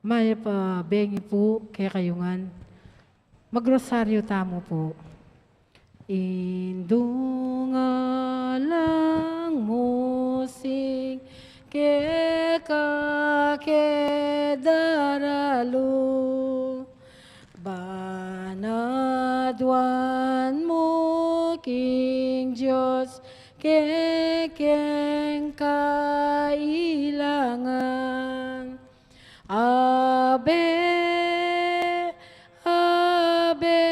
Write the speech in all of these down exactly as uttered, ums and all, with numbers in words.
Mayap a bengi pu kekayu ngan. Magrosaryo tamu pu. Indung alang mu sing keka ke daralu, banaduan mu king Dios kekeng kailangan. Ave, Ave,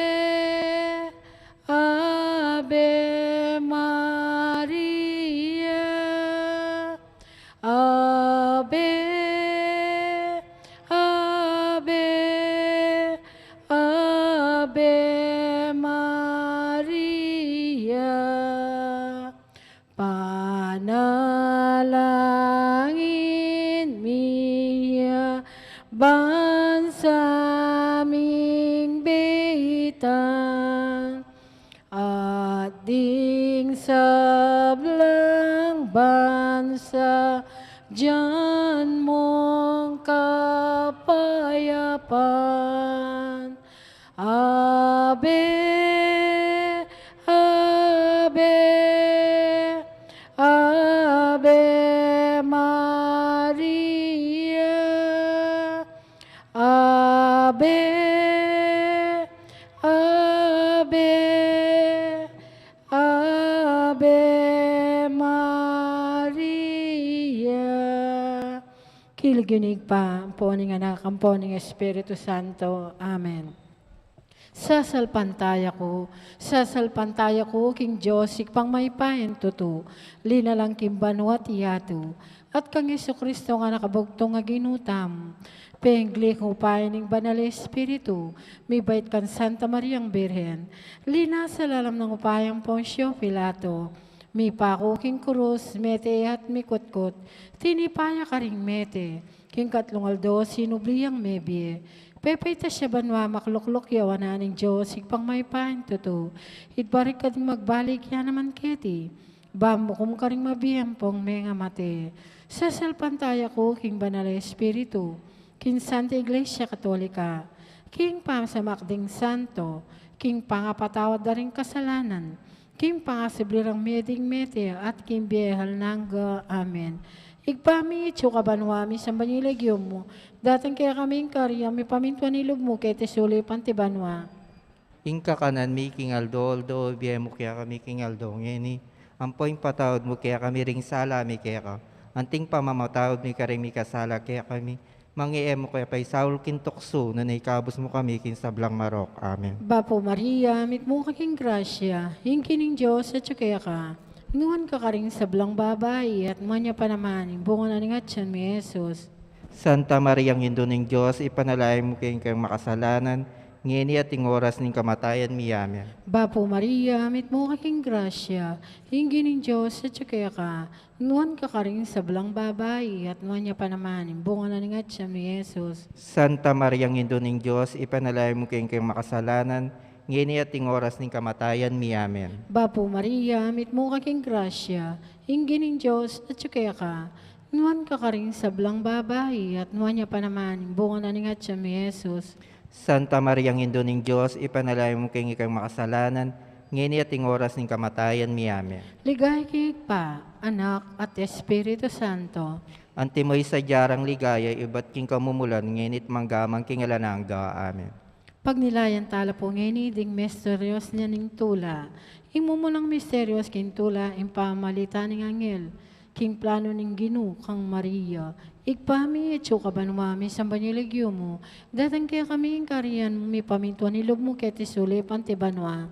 Ave Maria. Ave, Ave, Ave Maria. Panalangin mi ya bansa ming beitan, at ding sablang bansa dian mung kapayapan. Ave, Ave, Ave Maria. Ave, Ave, Ave Maria. King lagyu ning Ibpa, ampo ning Anak, ampo ning Espiritu Santo. Amen. Sasalpantaya ku, sasalpantaya ku king Dios, Ibpang mayupayang tutu, linalang king banua at yatu, at kang Jesucristo a anak a bugtung a Ginu tamu. Pengli king upaya ning Banal a Espiritu, mibait kang Santa Mariang Birhen, linasa lalam ning upaya nang Poncio Pilato, mipaku king krus, mete at mikutkut, tinipa ya karing mete, king katlung aldo sinubli yang mebie, pepaitas ya banua, maklukluk ya wanan ning Dios Ibpang mayupayang tutu, ibpa ring agyang magbalik ya naman keti, ban mukum karing mabie ampong mengamate. Sasalpantaya ku king Banal a Espiritu, king Santa Iglesia Katolika, king pasamak ding santo, king pangapatawad da ring kasalanan, king pangasubli rang mie ding mete, at king bie alang angga. Amen. Ibpa mi, atsu ka banua, misamban ya ing lagyu mu, datang kekami ing kayarian mu, mipamintuan ing lub mu keti sulip anti banua. Ing kakanan mi king aldo-aldo ibie mu kekami king aldo ngeni, ampo ipatawad mu kekami ring sala mi keka, anti ing pamamatawad mi karing mikasala kekami, manga e mu ke paisaul king tuksu, nune ikabus mu kami king sablang marok. Amen. Bapu Maria, mitmu ka king grasya, ing Ginung Dios atsu keka, nuan ka karing sablang babai, at nuan ya pa naman ing bunga na ning atyan mu, i Jesus. Santa Mariang Indu ning Dios, ipanalangin mu keng makasalanan, ngeni at ing oras ning kamatayan mi. Amen. Bapu Maria, mitmu ka king grasya, ing Ginung Dios atsu keka, nuan ka karing sablang babai, at nuan ya pa naman ing bunga na ning atyan mu, i Jesus. Santa Mariang Indu ning Dios, ipanalangin mu keng makasalanan, ngeni at ing oras ning kamatayan mi. Amen. Bapu Maria, mitmu ka king grasya, ing Ginung Dios atsu keka, nuan ka karing sablang babai, at nuan ya pa naman ing bunga na ning atyan mu, i Jesus. Santa Mariang Indu ning Dios, ipanalangin mu keng makasalanan, ngeni at ing oras ning kamatayan mi. Amen. Ligaya king Ibpa, Anak, at Espiritu Santo. Antimo ing sadya rang ligaya ibat king kamumulan, ngeni at mangga man king alang angga. Amen. Pagnilayan tala pu ngeni ding misterios ning tula. Ing mumunang misterios king tula, ing pamamalit ning anghel king planu ning Ginu kang Maria. Ibpa mi, atsu ka banua, misamban ya ing lagyu mu, datang kekami ing kayarian mu, mipamintuan ing lub mu keti sulip anti banua.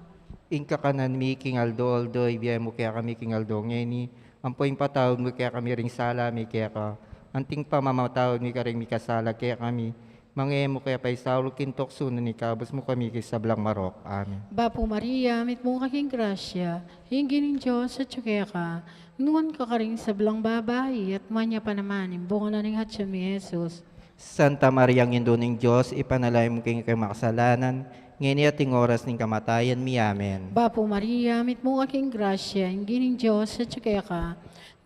Ing kakanan mi king aldo-aldo ibie mu kekami king aldo ngeni, ampo ipatawad mu kekami ring sala mi keka, anti ing pamamatawad mi karing mikasala kekami, manga e mu ke paisaul king tuksu, nune ikabus mu kami king sablang marok. Amen. Bapu Maria, mitmu ka king grasya, ing Ginung Dios atsu keka, nuan ka karing sablang babai, at nuan ya pa naman ing bunga na ning atyan mu, i Jesus. Santa Mariang Indu ning Dios, ipanalangin mu keng makasalanan, ngeni at ing oras ning kamatayan mi. Amen. Bapu Maria, mitmu ka king grasya, ing Ginung Dios atyu keka.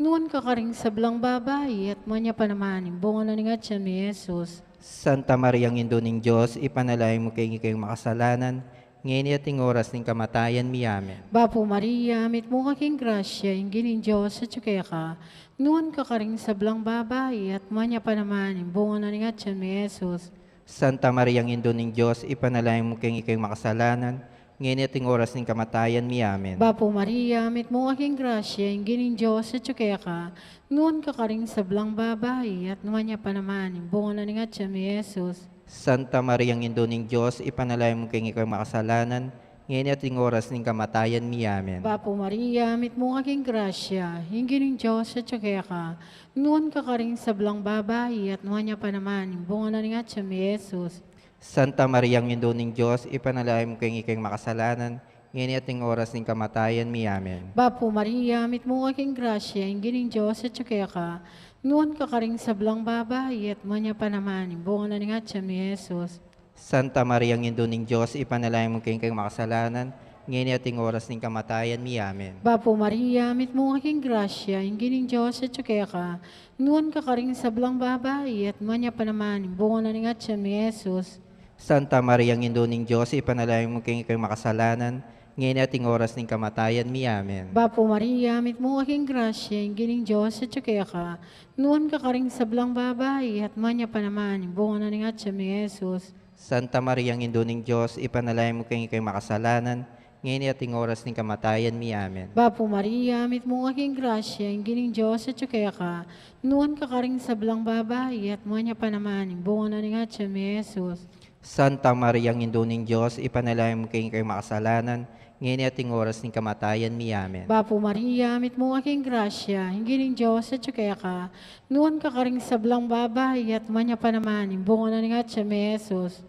Nuan ka karing sablang babai, at nuan ya pa naman ing bunga na ning atyan mu, i Jesus. Santa Maria, Indu ning Dios, ipanalangin mu keng ikang makasalanan, ngeni at ing oras ning kamatayan mi. Amen. Bapu Maria, mitmu ka king grasya, ing Ginung Dios atyu keka. Nuan ka karing sablang babai, at nuan ya pa naman ing bunga na ning atyan mu, i Jesus. Santa Maria, Indu ning Dios, ipanalangin mu keng ikang makasalanan, ngeni at ing oras ning kamatayan mi. Amen. Bapu Maria, mitmu ka king grasya, ing Ginung Dios atyu keka. Nuan ka karing sablang babai, at nuan ya pa naman ing bunga na ning atyan mu, i Jesus. Santa Maria, Indu ning Dios, ipanalangin mu keng ikang makasalanan, ngeni at ing oras ning kamatayan mi. Amen. Bapu Maria, mitmu ka king grasya, ing Ginung Dios atyu keka. Nuan ka karing sablang babai, at nuan ya pa naman ing bunga na ning atyan mu, i Jesus. Santa Maria, Indu ning Dios, ipanalangin mu keng ikang makasalanan, ngeni at ing oras ning kamatayan mi. Amen. Bapu Maria, mitmu ka king grasya, ing Ginung Dios atyu keka. Nuan ka karing sablang babai, at nuan ya pa naman ing bunga na ning atyan mu, i Jesus. Santa Maria, Indu ning Dios, ipanalangin mu keng ikang makasalanan, ngeni at ing oras ning kamatayan mi. Amen. Bapu Maria, mitmu ka king grasya, ing Ginung Dios atyu keka. Nuan ka karing sablang babai, at nuan ya pa naman ing bunga na ning atyan mu, i Jesus. Santa Maria, Indu ning Dios, ipanalangin mu keng ikang makasalanan, ngeni at ing oras ning kamatayan mi. Amen. Bapu Maria, mitmu ka king grasya, ing Ginung Dios atyu keka. Nuan ka karing sablang babai, at nuan ya pa naman ing bunga na ning atyan mu, i Jesus. Santa Maria, Indu ning Dios, ipanalangin mu keng ikang makasalanan, ngeni at ing oras ning kamatayan mi. Amen. Bapu Maria, mitmu ka king grasya, ing Ginung Dios atyu keka. Nuan ka karing sablang babai, at nuan ya pa naman ing bunga na ning atyan mu, i Jesus. Santa Maria, Indu ning Dios, ipanalangin mu keng ikang makasalanan, ngeni at ing oras ning kamatayan mi. Amen. Bapu Maria, mitmu ka king grasya, ing Ginung Dios atyu keka. Nuan ka karing sablang babai, at nuan ya pa naman ing bunga na ning atyan mu, i Jesus.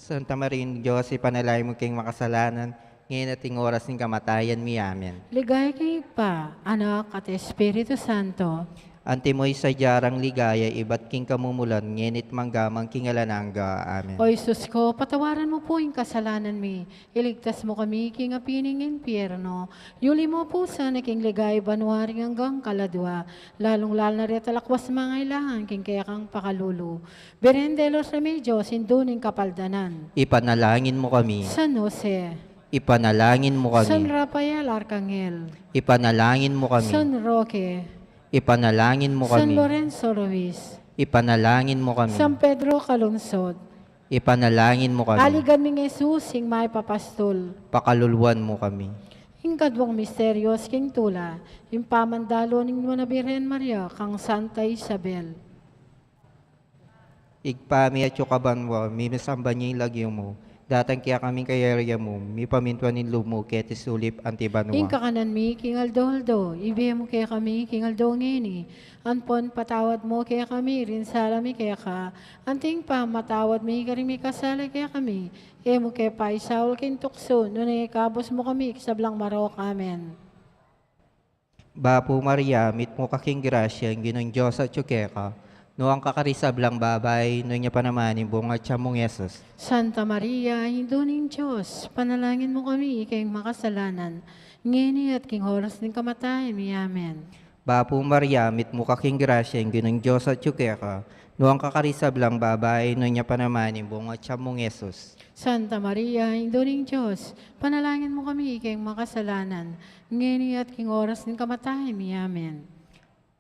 Santa Maria, Indu ning Dios, ipanalangin mu keng makasalanan, ngeni at ing oras ning kamatayan mi. Amen. Ligaya king Ibpa, Anak, at Espiritu Santo. Antimo ing sadya rang ligaya ibat king kamumulan, ngeni't mangga man king alang angga. Amen. O Jesus ko, patawaran mu pu ing kasalanan mi, iligtas mu kami king api ning impyerno, yuli mu pu sana king ligaya banua ring anggang kaladua, lalung-lalu na reta lakwas mangailangan king kekang pakalulu. Birhen de los Remedios, Indu ning Kapaldanan. Ipanalangin mu kami. San Jose. Ipanalangin mu kami. San Rafael Arcangel. Ipanalangin mu kami. San Roque. Ipanalangin mu kami. San Lorenzo Ruiz. Ipanalangin mu kami. San Pedro Calungsod. Ipanalangin mu kami. Aligan ming Jesus, ing mayap a pastul. Pakaluluan mu kami. Ing kaduang misteryo king tula, ing pamandalo ning Nuan a Birhen Maria kang Santa Isabel. Ibpa mi atsu ka banua, misamban ya ing lagyu mu, datang kekami ing kayarian mu, mipamintuan ing lub mu keti sulip anti banua. Ing kakanan mi king aldo-aldo, ibie mu kekami king aldo ngeni, ampon patawad mu kekami ring sala mi keka, anti ing pamamatawad mi karing mikasala kekami, e mu ke paisaul king tuksu, nune ikabus mu kami king sablang marok. Amen. Bapu Maria, mitmu ka king grasya, ing Ginung Dios atyu keka. Nuan ka karing sablang babai, nuan ya pa naman ing bunga ning tiyan mung Jesus. Santa Maria, Indu ning Dios, ipanalangin mu kami ikeng makasalanan, ngeni at king oras ning kamatayan mi. Amen. Bapu Maria, mitmu ka king grasya, ing Ginung Dios atyu keka. Nuan ka karing sablang babai, nuan ya pa naman ing bunga ning tiyan mung Jesus. Santa Maria, Indu ning Dios, ipanalangin mu kami ikeng makasalanan, ngeni at king oras ning kamatayan mi. Amen.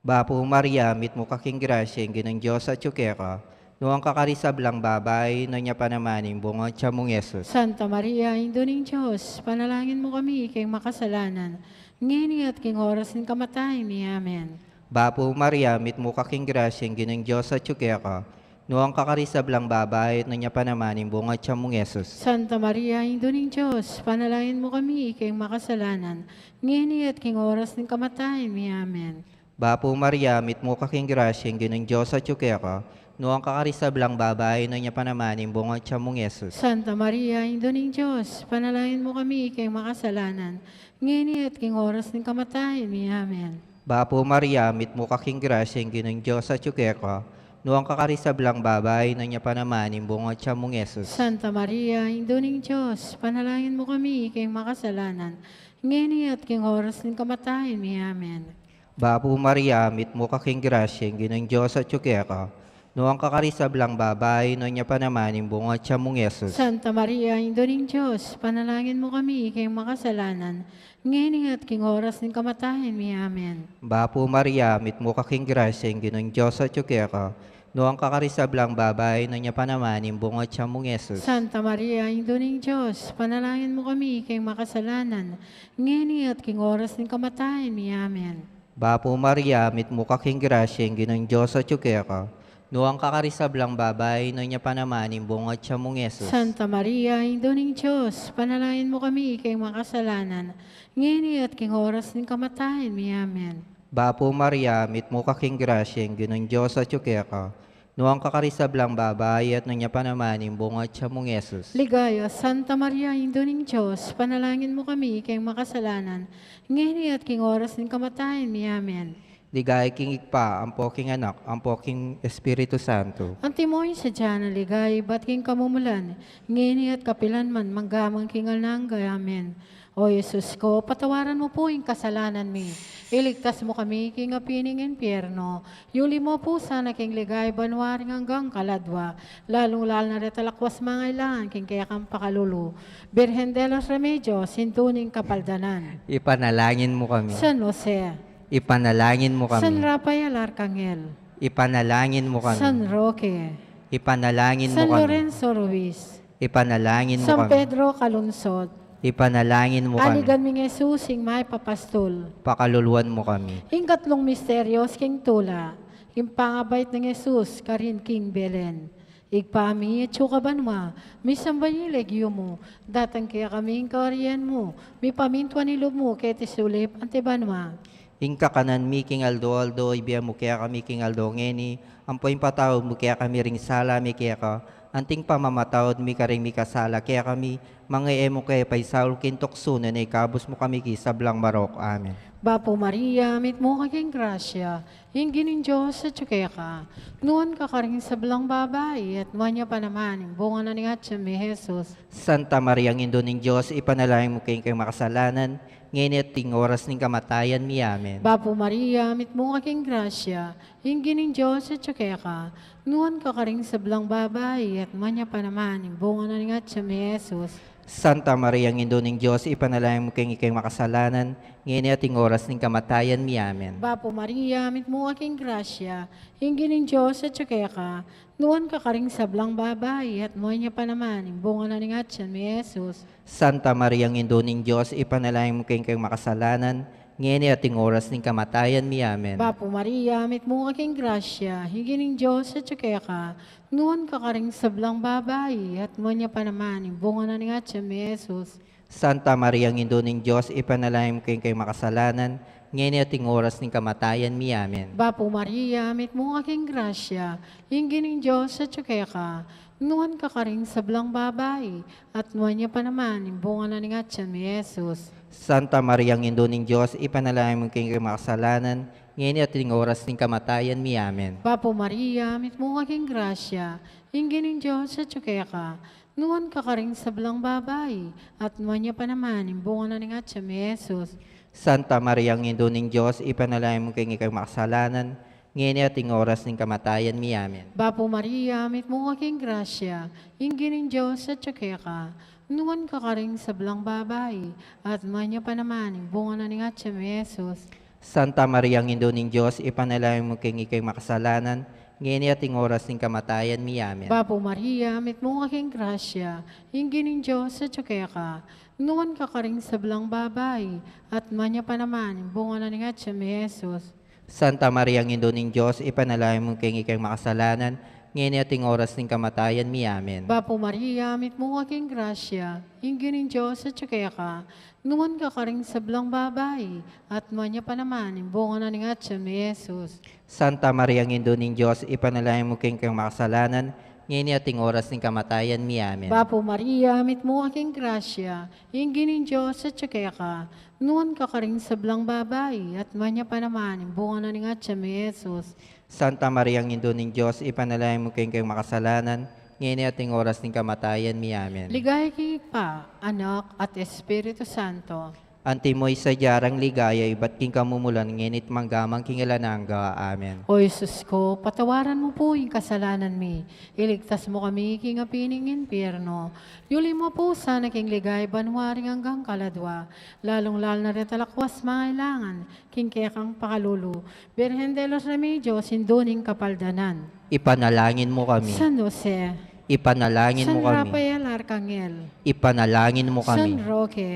Bapu Maria, mitmu ka king grasya, ing Ginung Dios atyu keka. Nuan ka karing sablang babai, nuan ya pa naman ing bunga ning tiyan mung Jesus. Santa Maria, Indu ning Dios, ipanalangin mu kami ikeng makasalanan, ngeni at king oras ning kamatayan mi. Amen. Bapu Maria, mitmu ka king grasya, ing Ginung Dios atyu keka. Nuan ka karing sablang babai, nuan ya pa naman ing bunga ning tiyan mung Jesus. Santa Maria, Indu ning Dios, ipanalangin mu kami ikeng makasalanan, ngeni at king oras ning kamatayan mi. Amen. Bapu Maria, mitmu ka king grasya, ing Ginung Dios atyu keka. Nuan ka karing sablang babai, nuan ya pa naman ing bunga ning tiyan mung Jesus. Santa Maria, Indu ning Dios, ipanalangin mu kami ikeng makasalanan, ngeni at king oras ning kamatayan mi. Amen. Bapu Maria, mitmu ka king grasya, ing Ginung Dios atyu keka. Nuan ka karing sablang babai, nuan ya pa naman ing bunga ning tiyan mung Jesus. Santa Maria, Indu ning Dios, ipanalangin mu kami king makasalanan, ngeni at king oras ning kamatayan mi. Amen. Bapu Maria, mitmu ka king grasya, ing Ginung Dios atyu keka. Nuan ka karing sablang babai, nuan ya pa naman ing bunga ning tiyan mung Jesus. Santa Maria, Indu ning Dios, ipanalangin mu kami king makasalanan, ngeni at king oras ning kamatayan mi. Amen. Bapu Maria, mitmu ka king grasya, ing Ginung Dios atyu keka. Nuan ka karing sablang babai, nuan ya pa naman ing bunga ning tiyan mung Jesus. Santa Maria, Indu ning Dios, ipanalangin mu kami king makasalanan, ngeni at king oras ning kamatayan mi. Amen. Bapu Maria, mitmu ka king grasya, ing Ginung Dios atyu keka. Nuan ka karing sablang babai, nuan ya pa naman ing bunga ning tiyan mung Jesus. Santa Maria, Indu ning Dios, ipanalangin mu kami king makasalanan, ngeni at king oras ning kamatayan mi. Amen. Bapu Maria, mitmu ka king grasya, ing Ginung Dios atyu keka. Nuan ka karing sablang babai, at nuan ya pa naman ing bunga ning tiyan mung Jesus. Ligaya, Santa Maria, Indu ning Dios, ipanalangin mu kami king makasalanan, ngeni at king oras ning kamatayan mi. Amen. Ligaya king Ibpa, ampo king Anak, ampo king Espiritu Santo. Antimo ing sadya nang ligaya ibat king kamumulan, ngeni at kapilan man, mangga man king alang angga. Amen. O Jesus ko, patawaran mu pu ing kasalanan mi, iligtas mu kami king api ning impyerno, yuli mu pu sana king ligaya banua ring anggang kaladua, lalung-lalu na reta lakwas mangailangan king kekang pakalulu. Birhen de los Remedios, Indu ning Kapaldanan, ipanalangin mu kami. San Jose, ipanalangin mu kami. San Rafael Arcangel, ipanalangin mu kami. San Roque, ipanalangin mu kami. San Lorenzo Ruiz, ipanalangin mu kami. San Pedro Calungsod, ipanalangin mu kami. Aligan ming Jesus, ing mayap a pastul, pakaluluan mu kami. Ing katlung misteryos king tula, ing pangabait nang Jesus karin king Belen. Ibpa mi, atsu ka banua, misamban ya ing lagyu mu, datang kekami ing kayarian mu, mipamintuan ing lub mu keti sulip anti banua. Ing kakanan mi king aldo-aldo, ibie mu kekami king aldo ngeni, ampo ipatawad mu kekami ring sala mi keka, anti ing pamamatawad mi karing mikasala kekami, manga e mu ke paisaul king tuksu, nune ikabus mu kami king sablang marok. Amen. Bapu Maria, mitmu ka king grasya, ing Ginung Dios atyu keka. Nuan ka karing sablang babai, at nuan ya pa naman ing bunga na ning atian mu, i Jesus. Santa Maria, Indu ning Dios, ipanalangin mu keng, keng makasalanan, ngeni at king oras ning kamatayan mi. Amen. Bapu Maria, mitmu ka king grasya, ing Ginung Dios atyu keka. Nuan ka karing sablang babai, at nuan ya pa naman ing bunga na ning atian mu, i Jesus. Santa Maria, Indu ning Dios, ipanalangin mu keng, keng makasalanan, ngeni at king oras ning kamatayan mi. Amen. Bapu Maria, mitmu ka king grasya, ing Ginung Dios atyu keka. Nuan ka karing sablang babai, at nuan ya pa naman ing bunga na ning atian mu, i Jesus. Santa Maria, Indu ning Dios, ipanalangin mu keng, keng makasalanan, ngeni at king oras ning kamatayan mi. Amen. Bapu Maria, mitmu ka king grasya, ing Ginung Dios atyu keka. Nuan ka karing sablang babai, at nuan ya pa naman ing bunga na ning atian mu, i Jesus. Santa Maria, Indu ning Dios, ipanalangin mu keng, keng makasalanan, ngeni at king oras ning kamatayan mi. Amen. Bapu Maria, mitmu ka king grasya, ing Ginung Dios atyu keka. Nuan ka karing sablang babai, at nuan ya pa naman ing bunga na ning atian mu, i Jesus. Santa Maria, Indu ning Dios, ipanalangin mu keng, keng makasalanan, ngeni at king oras ning kamatayan mi. Amen. Bapu Maria, mitmu ka king grasya, ing Ginung Dios atyu keka. Nuan ka karing sablang babai, at nuan ya pa naman ing bunga na ning atian mu, i Jesus. Santa Maria, Indu ning Dios, ipanalangin mu keng, keng makasalanan, ngeni at king oras ning kamatayan mi. Amen. Bapu Maria, mitmu ka king grasya, ing Ginung Dios atyu keka. Nuan ka karing sablang babai, at nuan ya pa naman ing bunga na ning atian mu, i Jesus. Santa Maria, Indu ning Dios, ipanalangin mu keng, keng makasalanan, ngeni at king oras ning kamatayan mi. Amen. Bapu Maria, mitmu ka king grasya, ing Ginung Dios atyu keka. Nuan ka karing sablang babai, at nuan ya pa naman ing bunga na ning atian mu, i Jesus. Santa Maria, Indu ning Dios, ipanalangin mu keng, keng makasalanan, ngeni at king oras ning kamatayan mi. Amen. Bapu Maria, mitmu ka king grasya, ing Ginung Dios atyu keka. Nuan ka karing sablang babai, at nuan ya pa naman ing bunga na ning atian mu, i Jesus. Santa Maria, Indu ning Dios, ipanalangin mu keng, keng makasalanan, ngeni at king oras ning kamatayan mi. Amen. Bapu Maria, mitmu ka king grasya, ing Ginung Dios atyu keka, nuan ka karing sablang babai, at nuan ya pa naman ing bunga na ning atyan mu, i Jesus. Santa Maria, Indu ning Dios, ipanalangin mu keng makasalanan, ngeni at king oras ning kamatayan mi. Amen. Ligaya king Ibpa, Anak, at Espiritu Santo. Antimo ing sadya rang ligaya, ibat king kamumulan, ngeni at mangga man king alang angga. Amen. O Jesus ko, patawaran mu pu ing kasalanan mi, iligtas mu kami king api ning impyerno, yuli mu pu sana king ligaya banua ring anggang kaladua, lalung-lalu na retang lakwas mangailangan king kekang pakalulu. Birhen de los Remedios, Indu ning Kapaldanan. Ipanalangin mu kami. San Jose. Ipanalangin mu kami. San Rafael Arcangel. Ipanalangin mu kami. San Roque.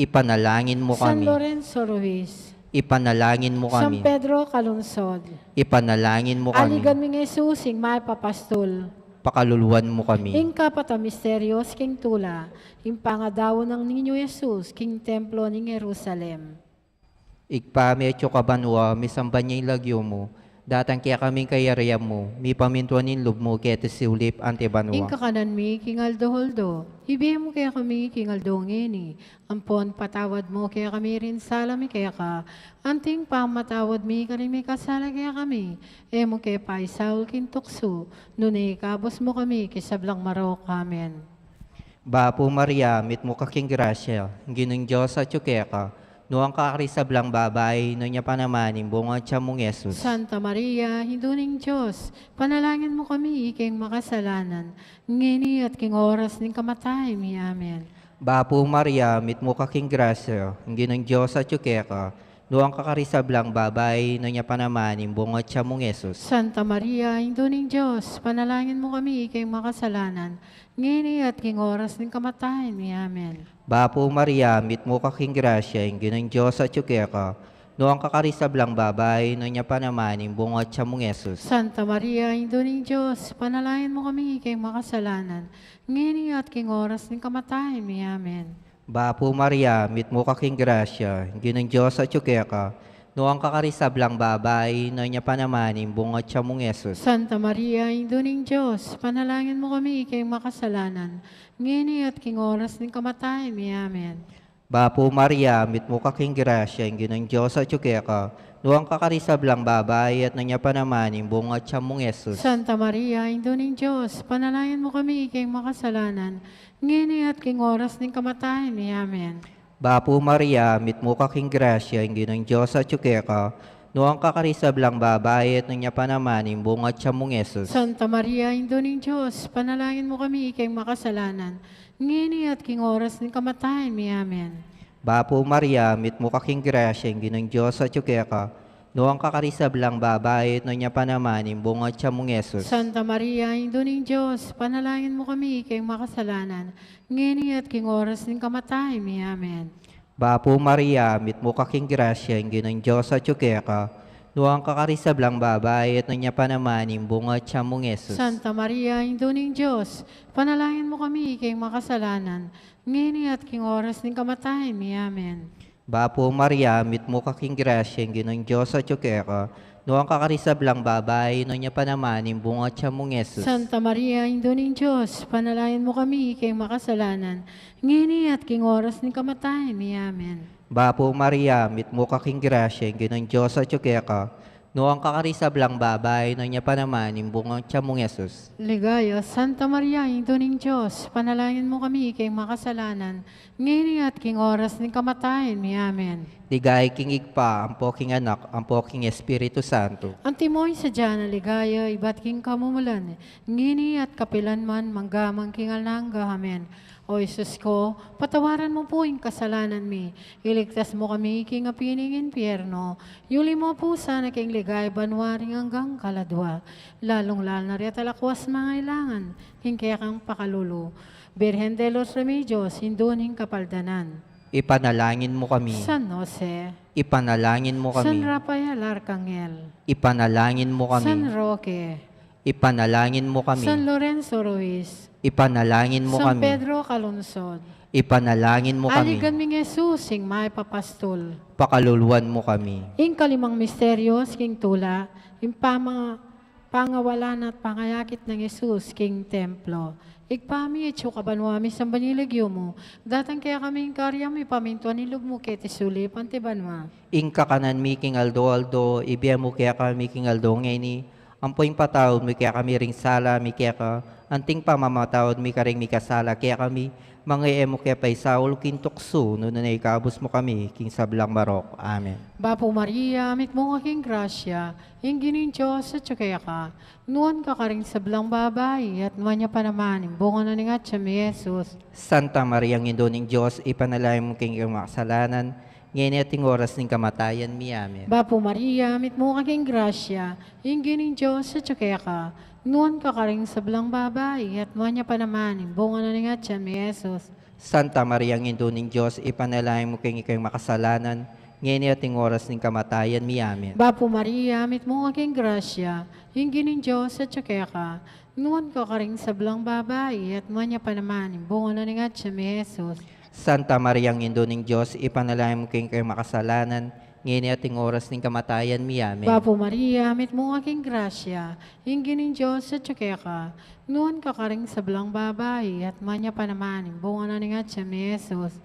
Ipanalangin mu kami. San Lorenzo Ruiz. Ipanalangin mu kami. San Pedro Calungsod. Ipanalangin mu kami. Aligan mi ngan i Jesus, ing mayap a pastul. Pakaluluan mu kami. Ing kapat a misteryos king tula, ing pangadaun nang Niño Jesus king templo ning Jerusalem. Ibpa mi atyu ka banua, misamban ya ing lagyu mu, datang kekami ing kayarian mu, mipamintuan ing lub mu keti sulip anti banua. Ing kakanan mi king aldo-aldo, ibie mu kekami king aldo ngeni, ampon patawad mu kekami ring sala mi keka, anti ing pamamatawad mi karing mikasala kekami, e mu ke paisaul king tuksu, nune ikabus mu kami king sablang marok. Amen. Bapu Maria, mitmu ka king grasya, ing Ginung Dios atyu keka, nuan ka karing sablang babai, nuan ya pa naman ing bunga atyan mung Jesus. Santa Maria, Indu ning Dios, panalangin mu kami king makasalanan, ngeni at king oras ning kamatayan mi. Amen. Bapu Maria, mitmu ka king grasya, ing Ginung Dios atyu keka, nuan ka karing sablang babai, nuan ya pa naman ing bunga atyan mung Jesus. Santa Maria, Indu ning Dios, panalangin mu kami king makasalanan, ngeni at king oras ning kamatayan mi. Amen. Bapu Maria, mitmu ka king grasya, ing Ginung Dios atyu keka, nuan ka karing sablang babai, nuan ya pa naman ing bunga atyan mung Jesus. Santa Maria, Indu ning Dios, panalangin mu kami king makasalanan, ngeni at king oras ning kamatayan mi. Amen. Bapu Maria, mitmu ka king grasya, ing Ginung Dios atyu keka, nuan ka karing sablang babai, nuan ya pa naman ing bunga atyan mung Jesus. Santa Maria, Indu ning Dios, panalangin mu kami king makasalanan, ngeni at king oras ning kamatayan mi. Amen. Bapu Maria, mitmu ka king grasya, ing Ginung Dios atyu keka, nuan ka karing sablang babai, at nuan ya pa naman ing bunga atyan mung Jesus. Santa Maria, Indu ning Dios, panalangin mu kami king makasalanan, ngeni at king oras ning kamatayan mi. Amen. Bapu Maria, mitmu ka king grasya, ing Ginung Dios atyu keka, nuan ka karing sablang babai, at nuan ya pa naman ing bunga atyan mung Jesus. Santa Maria, Indu ning Dios, panalangin mu kami king makasalanan, ngeni at king oras ning kamatayan mi. Amen. Bapu Maria, mitmu ka king grasya, ing Ginung Dios atyu keka, nuan ka karing sablang babai, at nuan ya pa naman ing bunga atyan mung Jesus. Santa Maria, Indu ning Dios, panalangin mu kami king makasalanan, ngeni at king oras ning kamatayan mi. Amen. Bapu Maria, mitmu ka king grasya, ing Ginung Dios atyu keka, nuan ka karing sablang babai, at nuan ya pa naman ing bunga atyan mung Jesus. Santa Maria, Indu ning Dios, panalangin mu kami king makasalanan, ngeni at king oras ning kamatayan mi. Amen. Bapu Maria, mitmu ka king grasya, ing Ginung Dios atyu keka, nuan ka karing sablang babai, nuan ya pa naman ing bunga atyan mung Jesus. Santa Maria, Indu ning Dios, panalangin mu kami king makasalanan, ngeni at king oras ning kamatayan mi. Amen. Bapu Maria, mitmu ka king grasya, ing Ginung Dios atyu keka, nuan ka karing sablang babai, nuan ya pa naman ing bunga atyan mung Jesus. Ligaya, Santa Maria, Indu ning Dios, panalangin mu kami king makasalanan, ngeni at king oras ning kamatayan mi. Amen. Ligaya king Ibpa, ampo king Anak, ampo king Espiritu Santo. Antimo ing sadya nang ligaya, ibat king kamumulan, ngeni at kapilan man, mangga man king alang angga. Amen. O Jesus ko, patawaran mu pu ing kasalanan mi, iligtas mu kami king api ning impyerno, yuli mu pu sana king ligaya banua ring anggang kaladua, lalung-lalu na retang lakwas mangailangan king kekang pakalulu. Birhen de los Remedios, Indu ning Kapaldanan. Ipanalangin mu kami. San Jose. Ipanalangin mu kami. San Rafael Arcangel. Ipanalangin mu kami. San Roque. Ipanalangin mu kami. San Lorenzo Ruiz. Ipanalangin mu kami. San Pedro Calungsod. Ipanalangin mu kami. Aligan mi ngan i Jesus, ing mayap a pastul. Pakaluluan mu kami. Ing kalimang misteryos king tula, ing pama-, Pangawalan at pangayakit nang Jesus king templo. Ibpa mi, atsu ka banua, misamban ya ing lagyu mu, datang kekami ing karya mu, mipamintuan ing lub mu keti sulip anti banua. Ing kakanan mi king aldo-aldo, ibie mu kekami king aldo ngeni, ampo ipatawad mu kekami ring sala mi keka, anting pamamatawad mi karing mikasala kekami, manga e mu ke paisaul king tuksu, nune ikabus mu kami king sablang marok. Amen. Bapu Maria, mitmu ka king grasya, ing Ginung Dios atsu keka, nuan ka karing sablang babai, at nuan ya pa naman ing bunga na ning atyan mu, Jesus. Santa Maria, Indu ning Dios, ipanalangin mu keng makasalanan, ngeni at ing oras ning kamatayan mi. Amen. Bapu Maria, mitmu ka king grasya, ing Ginung Dios atsu keka, nuan ka karing sablang babai, at nuan ya pa naman ing bunga na ning atyan mu, Jesus. Santa Maria, Indu ning Dios, ipanalangin mu keng makasalanan, ngeni at ing oras ning kamatayan mi. Amen. Bapu Maria, mitmu ka king grasya, ing Ginung Dios atsu keka, nuan ka karing sablang babai, at nuan ya pa naman ing bunga na ning atyan mu, Jesus. Santa Maria, Indu ning Dios, ipanalangin mu keng makasalanan, ngeni at ing oras ning kamatayan mi. Amen. Bapu Maria, mitmu ka king grasya, ing Ginung Dios atsu keka, nuan ka karing sablang babai, at nuan ya pa naman ing bunga na ning atyan mu, Jesus.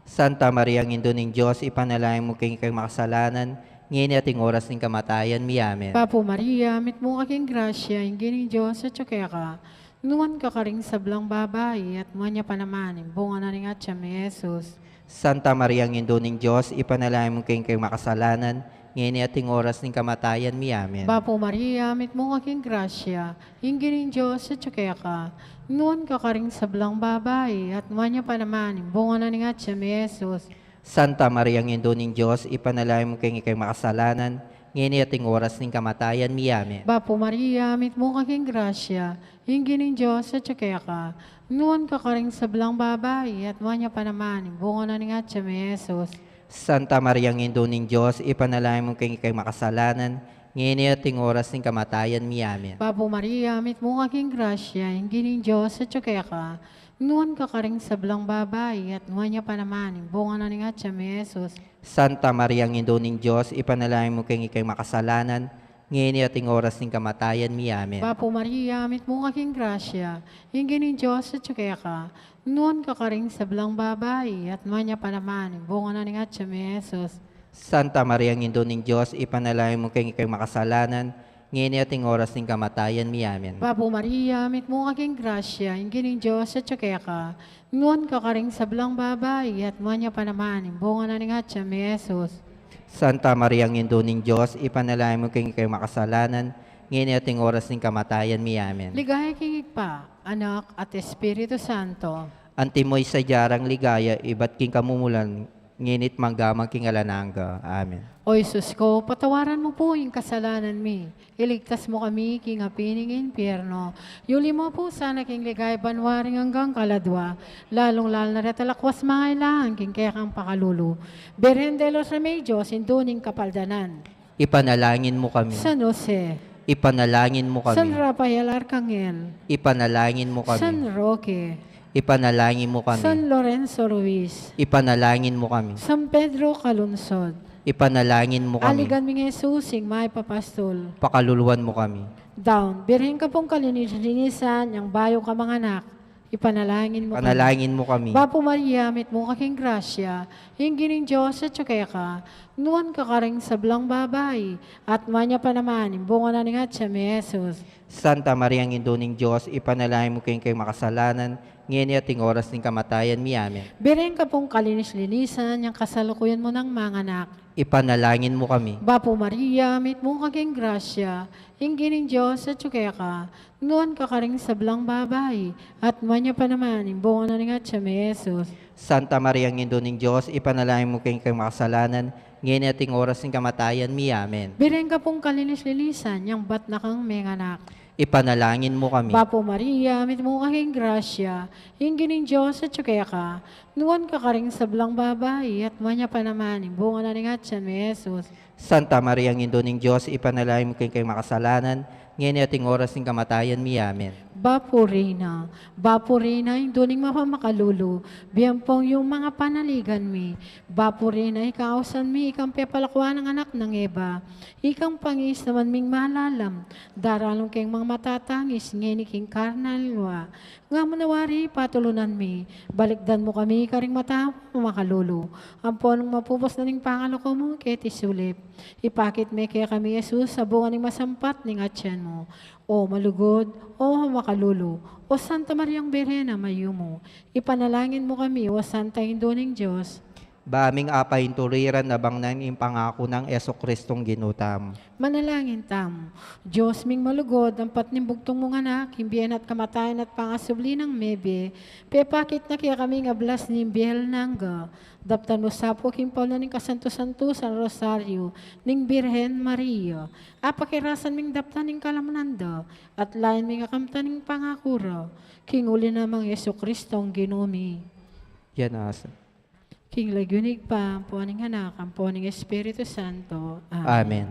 Santa Maria, Indu ning Dios, ipanalangin mu keng makasalanan, ngeni at ing oras ning kamatayan mi. Amen. Bapu Maria, mitmu ka king grasya, ing Ginung Dios atsu keka, nuan ka karing sablang babai, at nuan ya pa naman ing bunga na ning atyan mu, Jesus. Santa Maria, Indu ning Dios, ipanalangin mu keng makasalanan, ngeni at ing oras ning kamatayan mi. Amen. Bapu Maria, mitmu ka king grasya, ing Ginung Dios atsu keka, nuan ka karing sablang babai, at nuan ya pa naman ing bunga na ning atyan mu, Jesus. Santa Maria, Indu ning Dios, ipanalangin mu keng makasalanan, ngeni at ing oras ning kamatayan mi. Amen. Bapu Maria, mitmu ka king grasya, ing Ginung Dios atsu keka, nuan ka karing sablang babai, at nuan ya pa naman ing bunga na ning atyan mu, Jesus. Santa Maria, Indu ning Dios, ipanalangin mu keng makasalanan, ngeni at ing oras ning kamatayan mi. Amen. Bapu Maria, mitmu ka king grasya, ing Ginung Dios atsu keka, nuan ka karing sablang babai, at nuan ya pa naman ing bunga na ning atyan mu, Jesus. Santa Maria, Indu ning Dios, ipanalangin mu keng makasalanan, ngeni at ing oras ning kamatayan mi. Amen. Bapu Maria, mitmu ka king grasya, ing Ginung Dios atsu keka, nuan ka karing sablang babai, at nuan ya pa naman ing bunga na ning atyan mu, Jesus. Santa Maria, Indu ning Dios, ipanalangin mu keng makasalanan, ngeni at ing oras ning kamatayan mi. Amen. Bapu Maria, mitmu ka king grasya, ing Ginung Dios atsu keka, nuan ka karing sablang babai, at nuan ya pa naman ing bunga na ning atyan mu, Jesus. Santa Maria, Indu ning Dios, ipanalangin mu keng makasalanan, ngeni at ing oras ning kamatayan mi. Amen. Ligaya king Ibpa, Anak, at Espiritu Santo. Antimo ing sadya rang ligaya ibat king kamumulan, ngeni at mangga man king alang angga. Amen. O Jesus ko, patawaran mu pu ing kasalanan mi, iligtas mu kami king api ning impyerno, yuli mu pu sana king ligaya banua ring anggang kaladua, lalung-lalu na retang lakwas mangailangan king kekang pakalulu. Birhen de los Remedios, Indu ning Kapaldanan. Ipanalangin mu kami. San Jose. Ipanalangin mu kami. San Rafael Arcangel. Ipanalangin mu kami. San Roque. Ipanalangin mu kami. San Lorenzo Ruiz. Ipanalangin mu kami. San Pedro Calungsod. Ipanalangin mu kami. Aligan ming Jesus, ing mayap a pastul. Pakaluluan mu kami. Daun, Birhen ka pung kalinis-linisan, yang bayu ka manganak. Ipanalangin mu kami. Ipanalangin mu kami. Bapu Maria, mitmu ka king grasya, ing Ginung Dios atsu keka, nuan ka karing sablang babai, at nuan ya pa naman ing bunga na ning atyan mu, Jesus. Santa Maria, Indu ning Dios, ipanalangin mu keng makasalanan, ngeni at ing oras ning kamatayan mi. Amen. Birhen ka pung kalinis-linisan, yang kasalukuyan mu nang manganak. Ipanalangin mu kami. Bapu Maria, mitmu ka king grasya, ing Ginung Dios atsu keka, nuan ka karing sablang babai, at nuan ya pa naman ing bunga na ning atyan mu, Jesus. Santa Maria, Indu ning Dios, ipanalangin mu keng makasalanan, ngeni at ing oras ning kamatayan mi. Amen. Birhen ka pung kalinis-linisan, yang bat na kang menganak. Ipanalangin mu kami. Bapu Maria, mitmu ka king grasya, ing Ginung Dios atyu keka, nuan ka karing sablang babai, at nuan ya pa naman ing bunga na ning atyan mu, Jesus. Santa Maria, Indu ning Dios, ipanalangin mu keng makasalanan, ngeni at ing oras ning kamatayan mi. Amen. Bapu Reyna, Bapu Reyna, Indu ning mapamakalulu, bie ampong ing manga panaligan mi. Bapu Reyna, ikang ausan mi, ikang pepalakuan ning anak nang Eva, ikang pangis naman ming malalam, daralung keng manga matatangis, ngeni king karnal wa. Nga mu na wari patulunan mi, balikdan mu kami karing mapamakalulu, ampon mapupus na ning pangalako mu keti sulip. Ipakit me kekami Jesus, a bunga ning masampat ning atyan mu. O malugud, o makalulu, o Santa Mariang Birhen a mayumu, ipanalangin mu kami, o Santa Indu ning Dios. Ba ming apaintuliran na bang nang ing pangaku nang Jesucristong Ginu tamu. Manalangin tamu. Dios ming malugud, ampat ning bugtung mung anak, ing bie na at kamatayan at pangasubli nang mebie, pepakit na kekami ing ablas ning bie nang angga. Daptan mu sa pu king pauna ning kasantusan-tusan Rosario ning Birhen Maria, apakirasan ming daptan ing kalaman da, at lain ming akamtan ing pangaku ra, king uli na nang Jesucristong Ginu mi. Yan asa. King lagyu ning Ibpa, ampo ning Anak, ampo ning Espiritu Santo. Amen. Amen.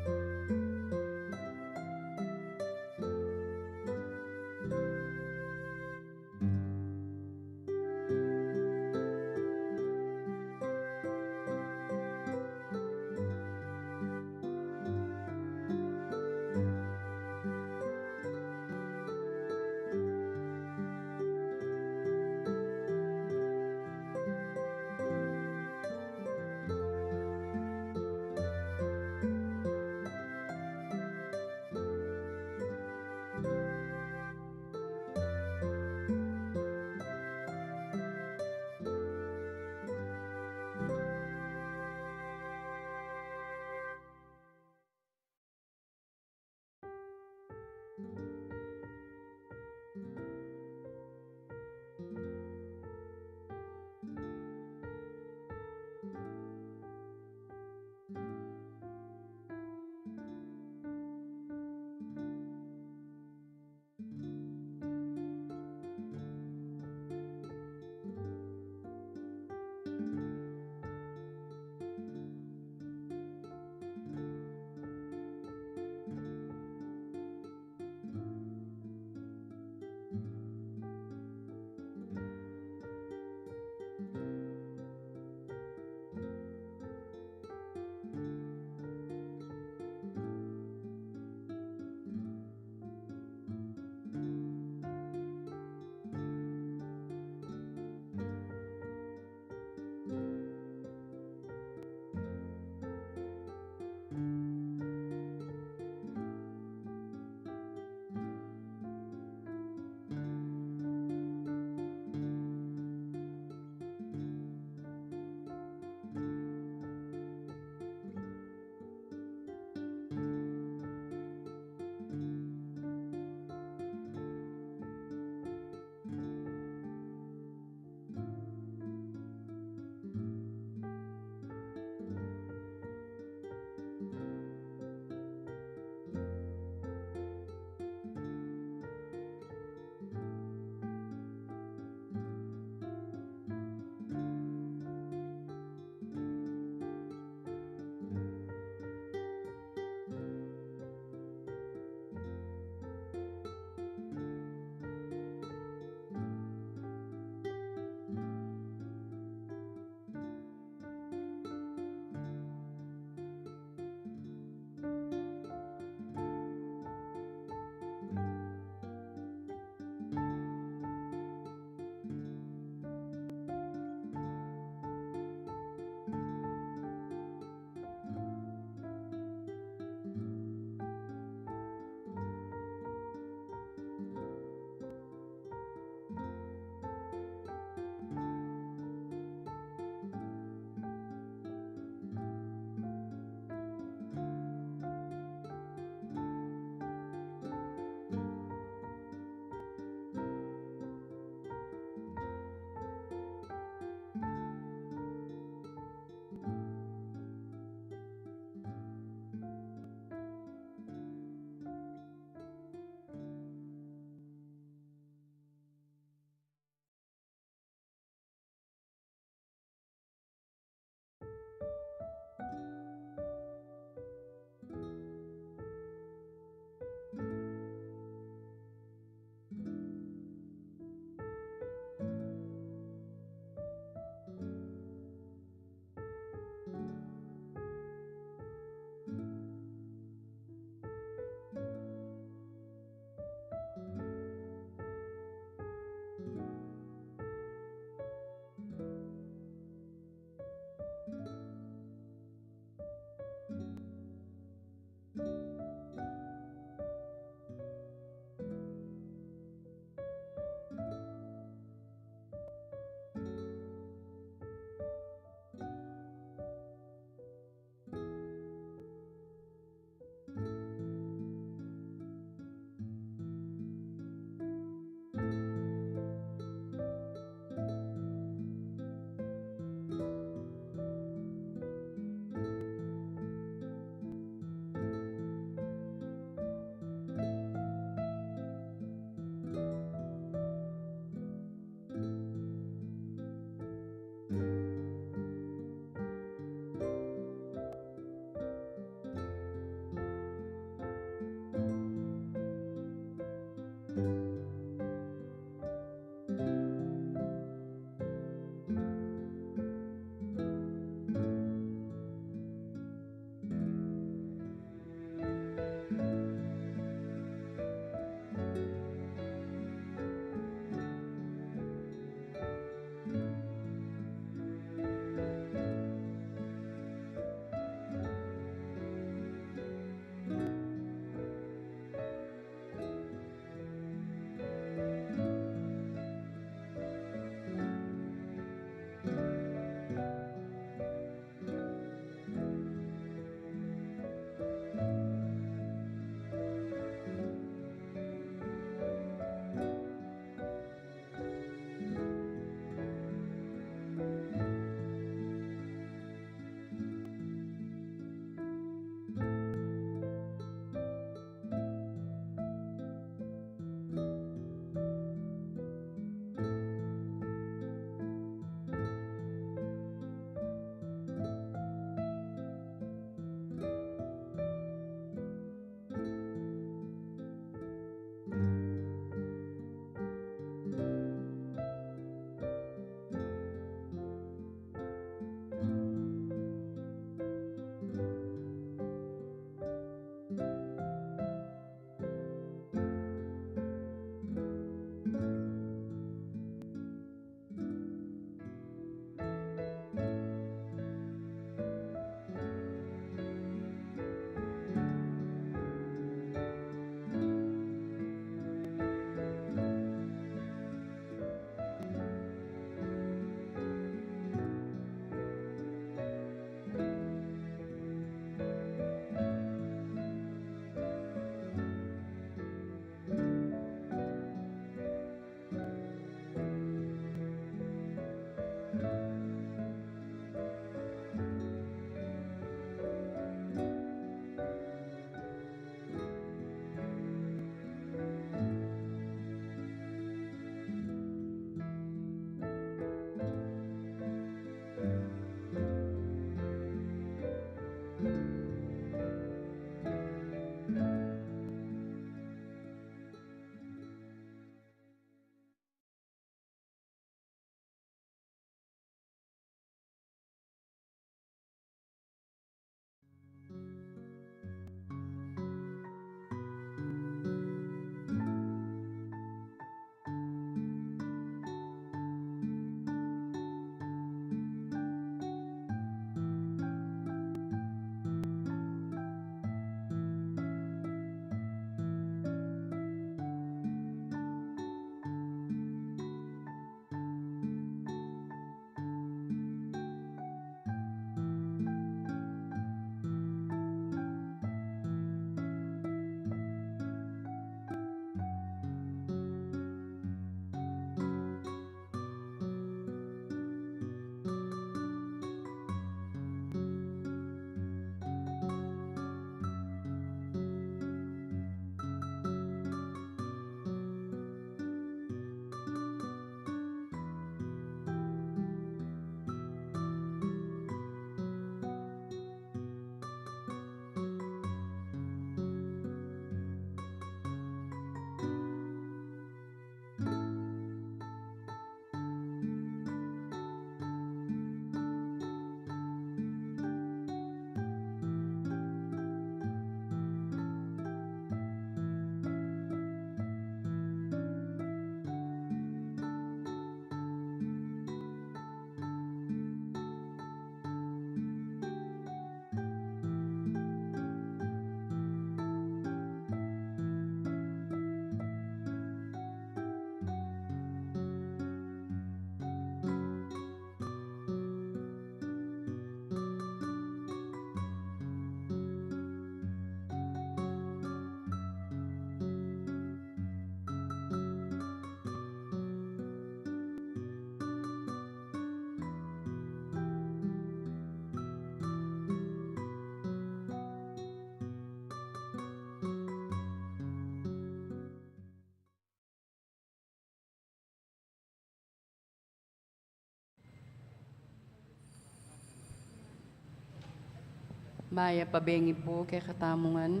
Mayap a bengi pu kekatamu ngan.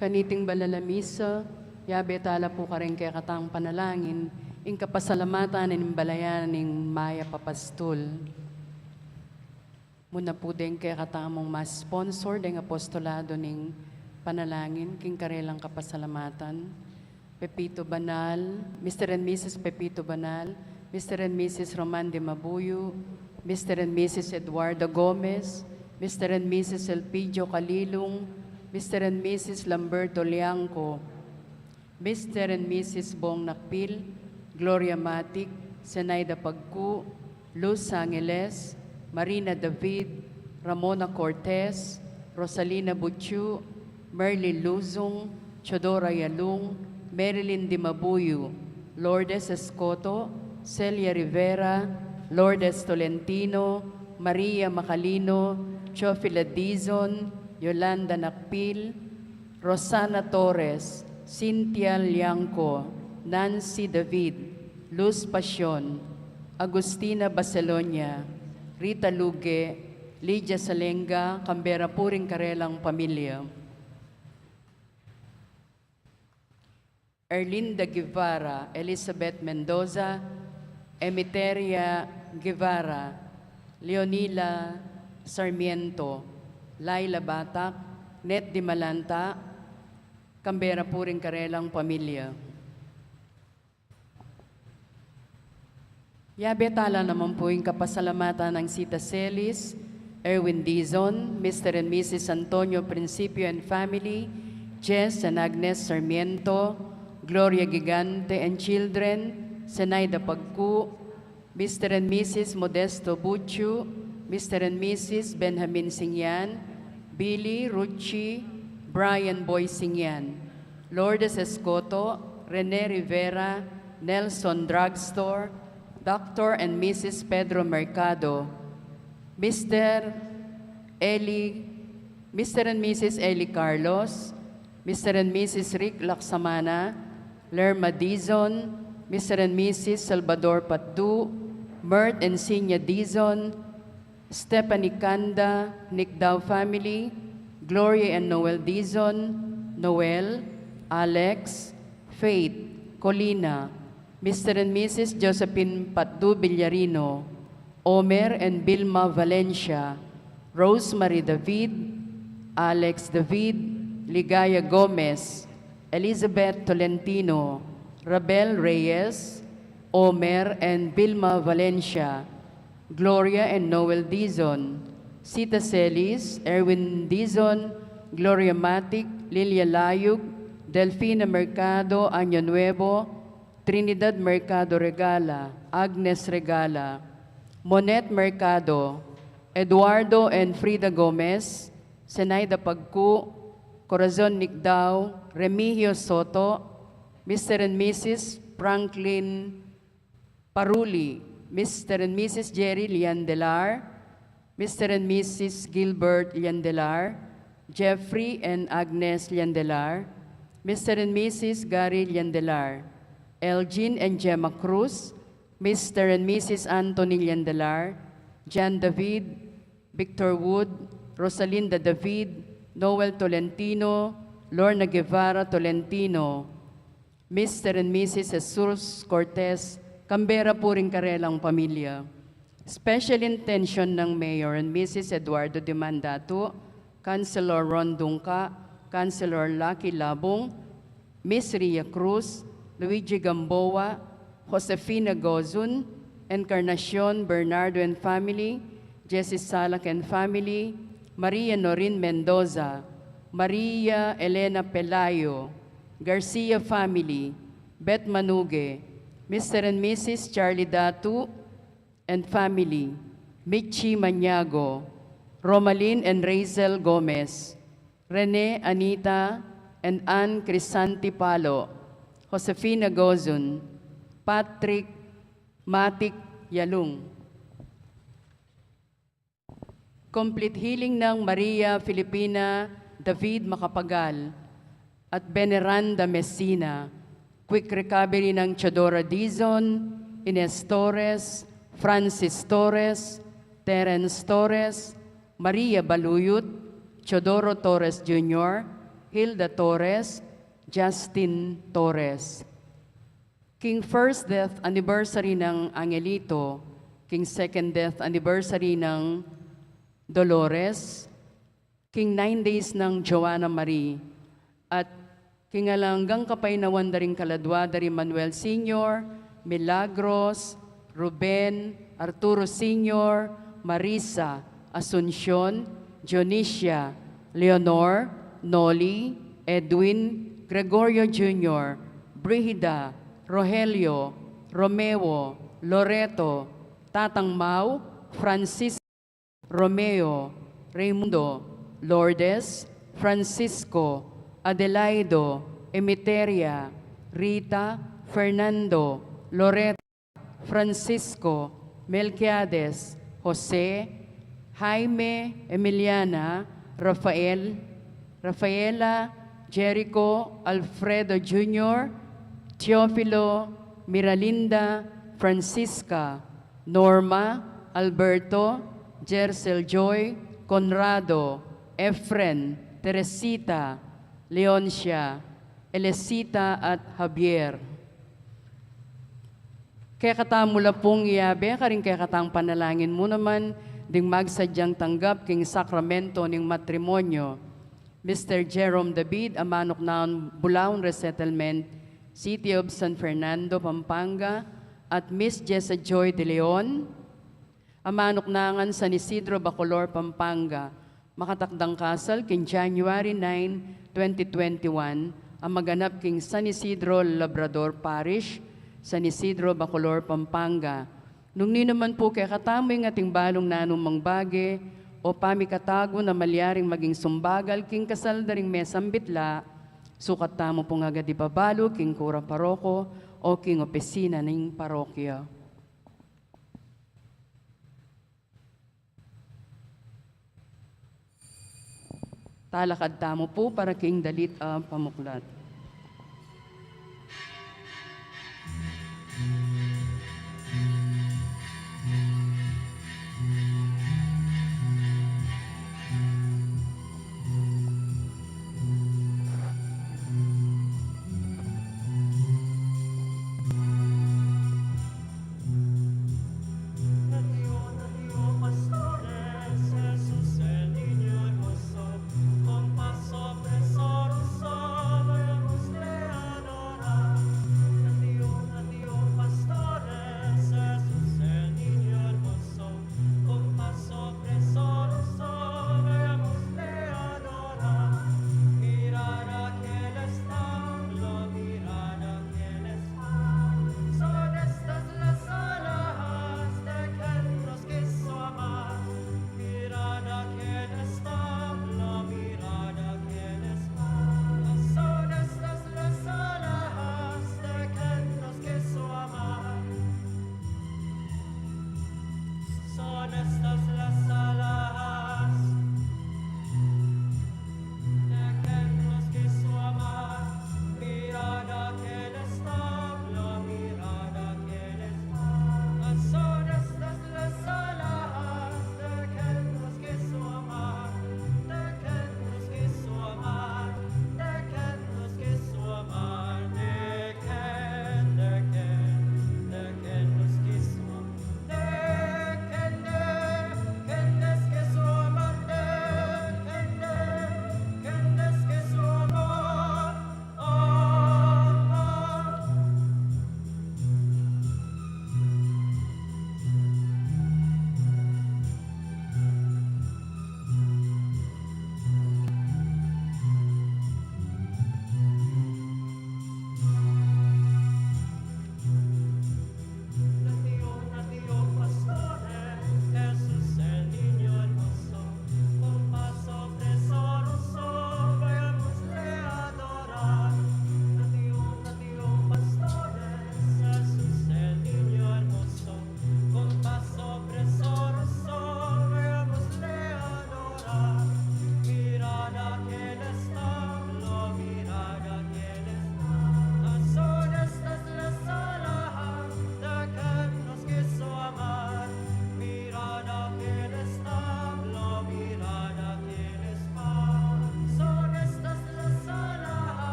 Kaniting banal a misa, yabe tala pu karing kekatang panalangin ing kapasalamatan ning balayan ning Mayap a Pastul. Muna pu deng kekatamung ma-sponsor deng apostolado ning panalangin king karelang kapasalamatan. Pepito Banal, Mister and Missus Pepito Banal, Mister and Missus Roman de Mabuyu, Mister and Missus Eduardo Gomez, Mister and Missus Elpidio Calilung, Mister and Missus Lamberto Liangco, Mister and Missus Bong Nakpil, Gloria Matic, Zenaida Pagcu, Luz Angeles, Marina David, Ramona Cortez, Rosalina Buchu, Merly Luzung, Chodora Yalung, Marilyn Dimabuyu, Lourdes Escoto, Celia Rivera, Lourdes Tolentino, Maria Macalino, Chofila Dizon, Yolanda Nakpil, Rosana Torres, Cynthia Liangco, Nancy David, Luz Pasion, Agustina Baselonia, Rita Luge, Lydia Salenga, kambe ra pu ring karelang pamilya. Erlinda Guevara, Elizabeth Mendoza, Emiteria Guevara, Leonila Sarmiento, Laila Batak, Net Dimalanta, kambe ra pu ring karelang pamilya. Yabe tala naman pu ing kapasalamatan nang Sita Celis, Erwin Dizon, Mister and Missus Antonio Principio and family, Jess and Agnes Sarmiento, Gloria Gigante and children, Zenaida Pagcu, Mister and Missus Modesto Buchu, Mister and Missus Benjamin Singyan, Billy, Ruchi, Brian Boy Singyan, Lourdes Escoto, Rene Rivera, Nelson Drugstore, Doctor and Missus Pedro Mercado, Mister Eli, Mister and Missus Eli Carlos, Mister and Missus Rick Laksamana, Lerma Dizon, Mister and Missus Salvador Patdu, Mert and Sinya Dizon, Stephanie Kanda, Nick Dao family, Gloria and Noel Dizon, Noel, Alex, Faith, Colina, Mister and Missus Josephine Patdu Villarino, Omer and Vilma Valencia, Rosemary David, Alex David, Ligaya Gomez, Elizabeth Tolentino, Rabel Reyes, Omer and Vilma Valencia, Gloria and Noel Dizon, Sita Celis, Erwin Dizon, Gloria Matic, Lilia Layug, Delfina Mercado, Año Nuevo, Trinidad Mercado Regala, Agnes Regala, Monet Mercado, Eduardo and Frida Gomez, Zenaida Pagcu, Corazon Nicdao, Remigio Soto, Mister and Missus Franklin Paruli, Mister and Missus Jerry Liandelar, Mister and Missus Gilbert Liandelar, Jeffrey and Agnes Liandelar, Mister and Missus Gary Liandelar, Elgin and Gemma Cruz, Mister and Missus Anthony Liandelar, Jan David, Victor Wood, Rosalinda David, Noel Tolentino, Lorna Guevara Tolentino, Mister and Missus Jesus Cortez, kambe ra pu ring karelang pamilya. Special intention nang Mayor and Missus Eduardo Dimandatu, Councilor Ron Dungca, Councilor Lucky Labung, Miss Ria Cruz, Luigi Gamboa, Josefina Gozun, Encarnacion Bernardo and family, Jessie Salak and family, Maria Norin Mendoza, Maria Elena Pelayo, Garcia family, Beth Manuge, Mister and Missus Charlie Datu and family, Michi Maniago, Romalyn and Razel Gomez, Rene, Anita, and Ann Crisanti Palo, Josefina Gozun, Patrick Matic Yalung. Complete healing nang Maria Filipina David Macapagal at Veneranda Messina. Quick recovery nang Teodora Dizon, Ines Torres, Francis Torres, Terence Torres, Maria Baluyut, Teodoro Torres Junior, Hilda Torres, Justin Torres. King first death anniversary nang Angelito, king second death anniversary nang Dolores, king nine days nang Joanna Marie, at king alang anggang kapaynawan da ring kaladwa da ri Manuel Senior, Milagros, Ruben, Arturo Senior, Marisa, Asuncion, Dionisia, Leonor, Noli, Edwin, Gregorio Junior, Brigida, Rogelio, Romeo, Loreto, Tatang Mau, Francis, Romeo, Raimundo, Lourdes, Francisco, Adelaido, Emeteria, Rita, Fernando, Loreto, Francisco, Melquiades, Jose, Jaime, Emiliana, Rafael, Rafaela, Jericho, Alfredo Junior, Teofilo, Miralinda, Francisca, Norma, Alberto, Jersel Joy, Conrado, Efren, Teresita, Leoncia, Elecita, at Javier. Kekatamu la pung iyabe karing kekatang panalangin mu naman ding magsadyang tanggap king sakramento ning matrimonyo. Mister Jerome David, a manuknangan Bulaon Resettlement, City of San Fernando, Pampanga, at Miss Jessa Joy de Leon, a manuknangan San Isidro, Bacolor, Pampanga, makatakdang kasal king January nine, twenty twenty-one, a maganap king San Isidro Labrador Parish, San Isidro, Bacolor, Pampanga. Nung ninu man pu kekatamu ing ating balung nanumang bage o pamikatagun a malyaring maging sumbagal king kasal da ring mesambit la, sukat tamu pung agad ipabalu king kura paroko o king opisina ning parokya. Talakad tamu pu para king dalit a pamuklat.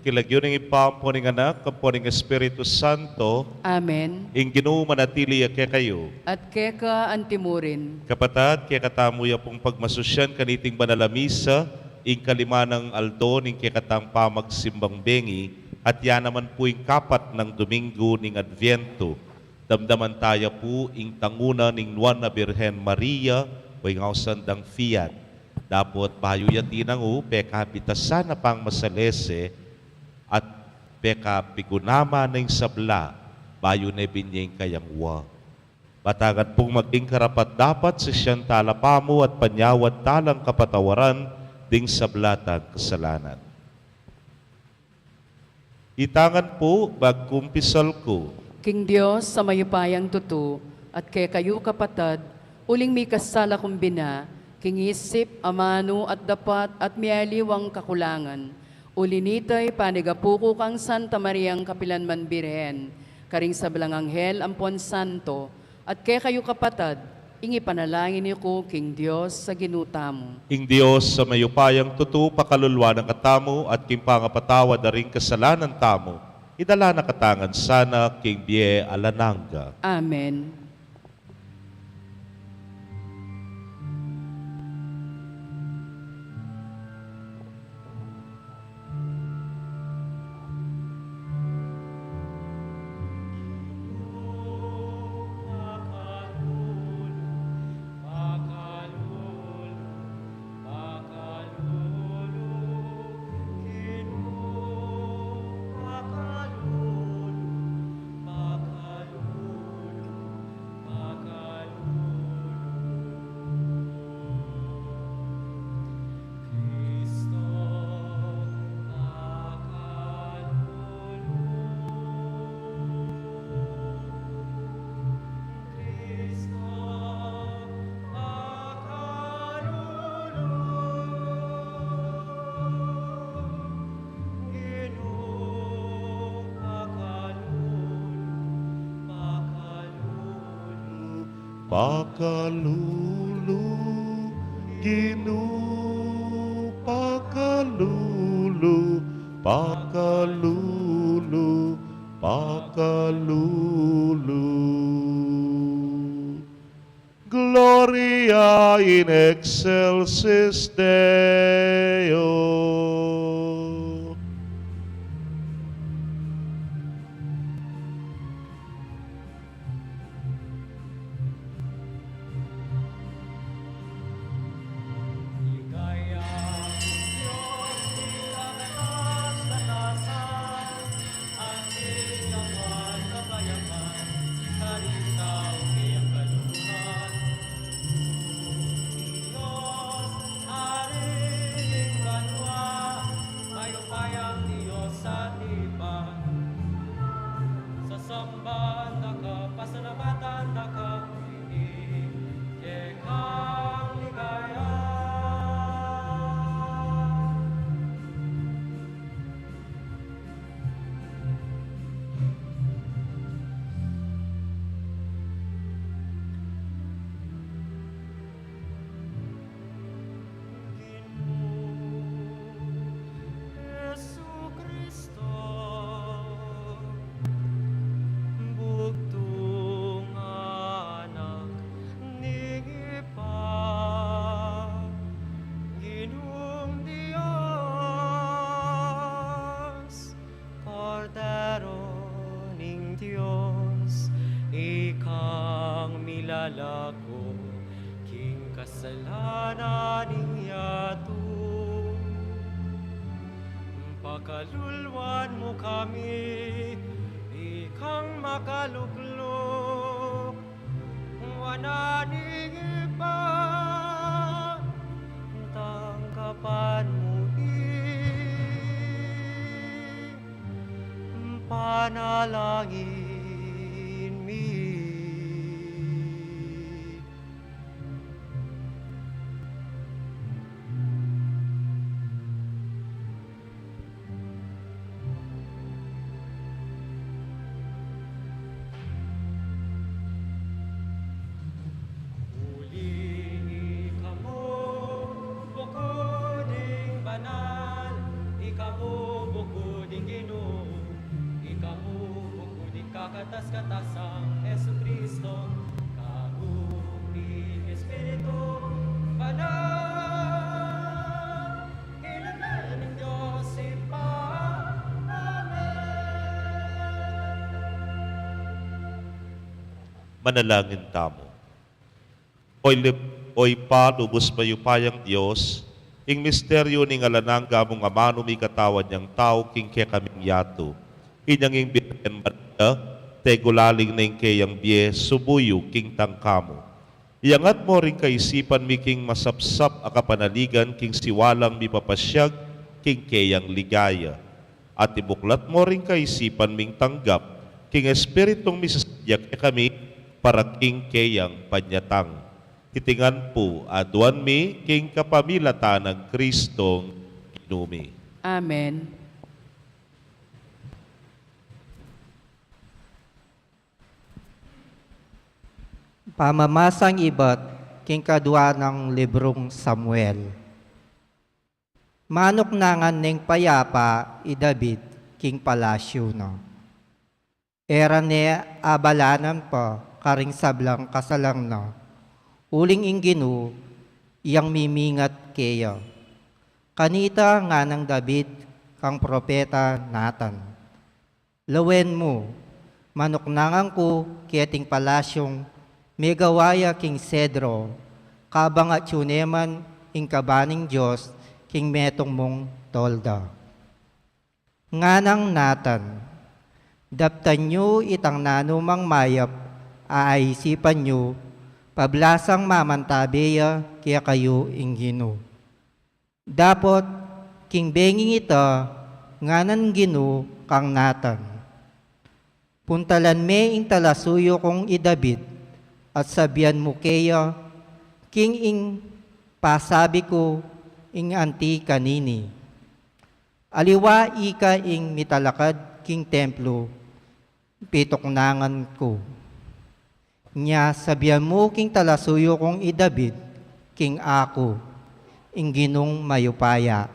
King lagyu ning Ibpa, ampo ning Anak, ampo ning Espiritu Santo. Amen. Ing Ginu manatili ya kekayu. At keka antimurin. Kapatad, kekatamu ya pung pagmasusyan kaniting banal a misa, ing kalima nang aldo ning kekatang pamagsimbang bengi, at ya naman pu ing kapat nang Domingo ning Adviento. Damdaman taya pu ing tanguna ning Nuan a Birhen Maria, o ing ausan dang Fiat. Dapot bayu ya tinangu, pekabitasan na pang masalese, at pekapigunaman na ing sabla, bayu ne binye ing kayang wa. Batangan pung maging karapat-dapat, sisian tala pamu at panyawad talang kapatawaran ding sabla tang kasalanan. Itangan pu, bagkum pisal ku. King Dios a mayupayang tutu, at kekayu kapatad, uling mikasala kung bina, king isip, amanu, at dapat, at mialiwang kakulangan. Uli nita, ipanigapu ku kang Santa Mariang kapilan man Birhen, karing sablang anghel ampon santo, at kekayu kapatad, ing ipanalangin yu ku king Dios a Ginu tamu. Ing Dios a mayupayang tutu, pakalulwan na katamu, at king pangapatawad da ring kasalanan tamu, idala na katamu ngan sana king bie alang angga. Amen. Pakalulu, Ginu, pakalulu, pakalulu, pakalulu. Gloria in excelsis Deo. Mayupayang Dios a tipan, sasamban da ka, pasalamatan da ka, ini kekang ligaya. Ginu Jesucristo, bugtung Anak ning Ibpa, Ginung Dios, Kordero ning Dios, ikang milalako king kasalanan ning yatu. Pakaluluan mu kami, ikang makalukluk, wanan ning Ibpa, tanggapan mu ing panalangin mi. Uling ika mu bukud ing banal, ika mu bukud Manalangin tamu. O Lib-, o Ibpa, lubus mayupayang Dios, ing misteryu ning alang angga mung amanu mikatawan yang tau king kekaming yatu. Inyang ing Birhen Maria, tegulaling na ing keyang bie, subuyu king tangka mu. Iyangat mu ring kaisipan mi king masapsap a kapanaligan king siwalang mipapasyag king keyang ligaya. At ibuklat mu ring kaisipan ming tanggap king Espiritung misasadya kekami para king keyang panyatang. Iti ngan pu aduan mi king kapamilatan nang Kristong Ginu mi. Amen. Pamamasang ibat king kadua nang librung Samuel. Manuknangan neng payapa i David king palasyu na. E ra ne abalanan pa karing sablang kasalang na, uling ing Ginu yang mimingat keya. Kanita nganang David kang propeta Natan, "Lawen mu, manuknangan ku keting palasyung megawa ya king sedro, kabang atyu ne man ing kaba ning Dios king metung mung tolda." Nganang Natan, "Daptan yu itang nanumang mayap a aisipan yu, pablasang mamantabe ya kekayu ing Ginu." Dapot king benging ita, nganang Ginu kang Natan, "Puntalan me ing talasuyu kung i David, at sabian mu keya, king ing pasabi ku ing anti kanini, 'Aliwa ika ing mitalakad king templu, pituknangan ku.' Nya sabian mu king talasuyu kung i David, king aku, ing Ginung mayupaya,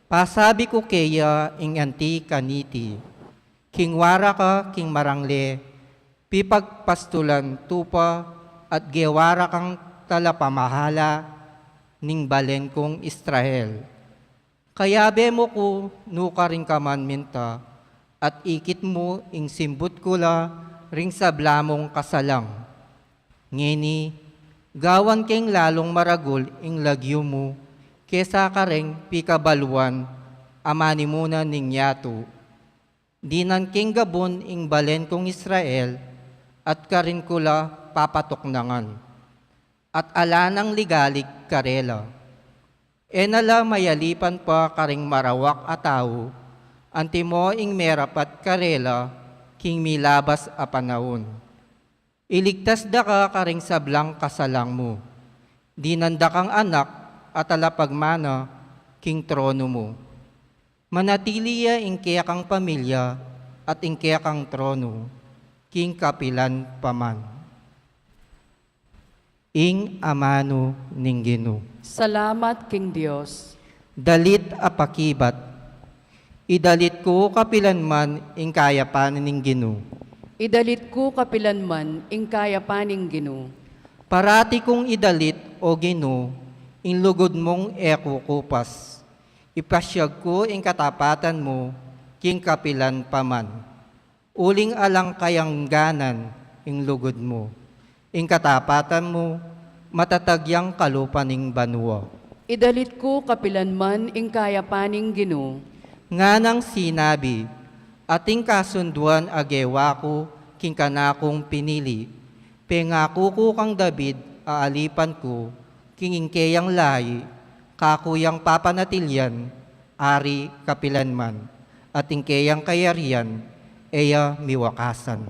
pasabi ku keya ing anti kaniti, king wara ka king marangle pipagpastulan tupa at gewara kang talapamahala ning balen kung Israel. Kayabe mu ku nukarin kaman minta, at ikit mu ing simbut ku la ring sabla mung kasalang. Ngeni, gawan keng lalung maragul ing lagyu mu kesa kareng pikabaluan a manimuna ning yatu. Dinan keng gabun ing balen kung Israel, at karin ku la papatuknangan, at ala nang ligalig karela. E na la mayalipan pa karing marawak a tau, antimo ing merapat karela king milabas a panaun. Iligtas da ka karing sablang kasalang mu. Dinan da kang anak a talapagmana king tronu mu. Manatili ya ing kekang pamilya at ing kekang tronu king kapilan pa man." Ing amanu ning Ginu. Salamat king Dios. Dalit a pakibat. Idalit ku kapilan man ing kayapan ning Ginu. Idalit ku kapilan man ing kayapan ning Ginu. Parati kung idalit, O Ginu, ing lugud mung e kukupas. Ipasyag ku ing katapatan mu king kapilan pa man. Uling alang kayangganan ing lugud mu. Ing katapatan mu, matatag yang kalupa ning banua. Idalit ku kapilan man ing kayapan ning Ginu. Nganang sinabi, ating kasunduan a gewa ku king kanakung pinili. Pengaku ku kang David a alipan ku, king ing keyang lahi, kaku yang papanatilian, ari kapilan man, at ing keyang kayarian, e ya miwakasan.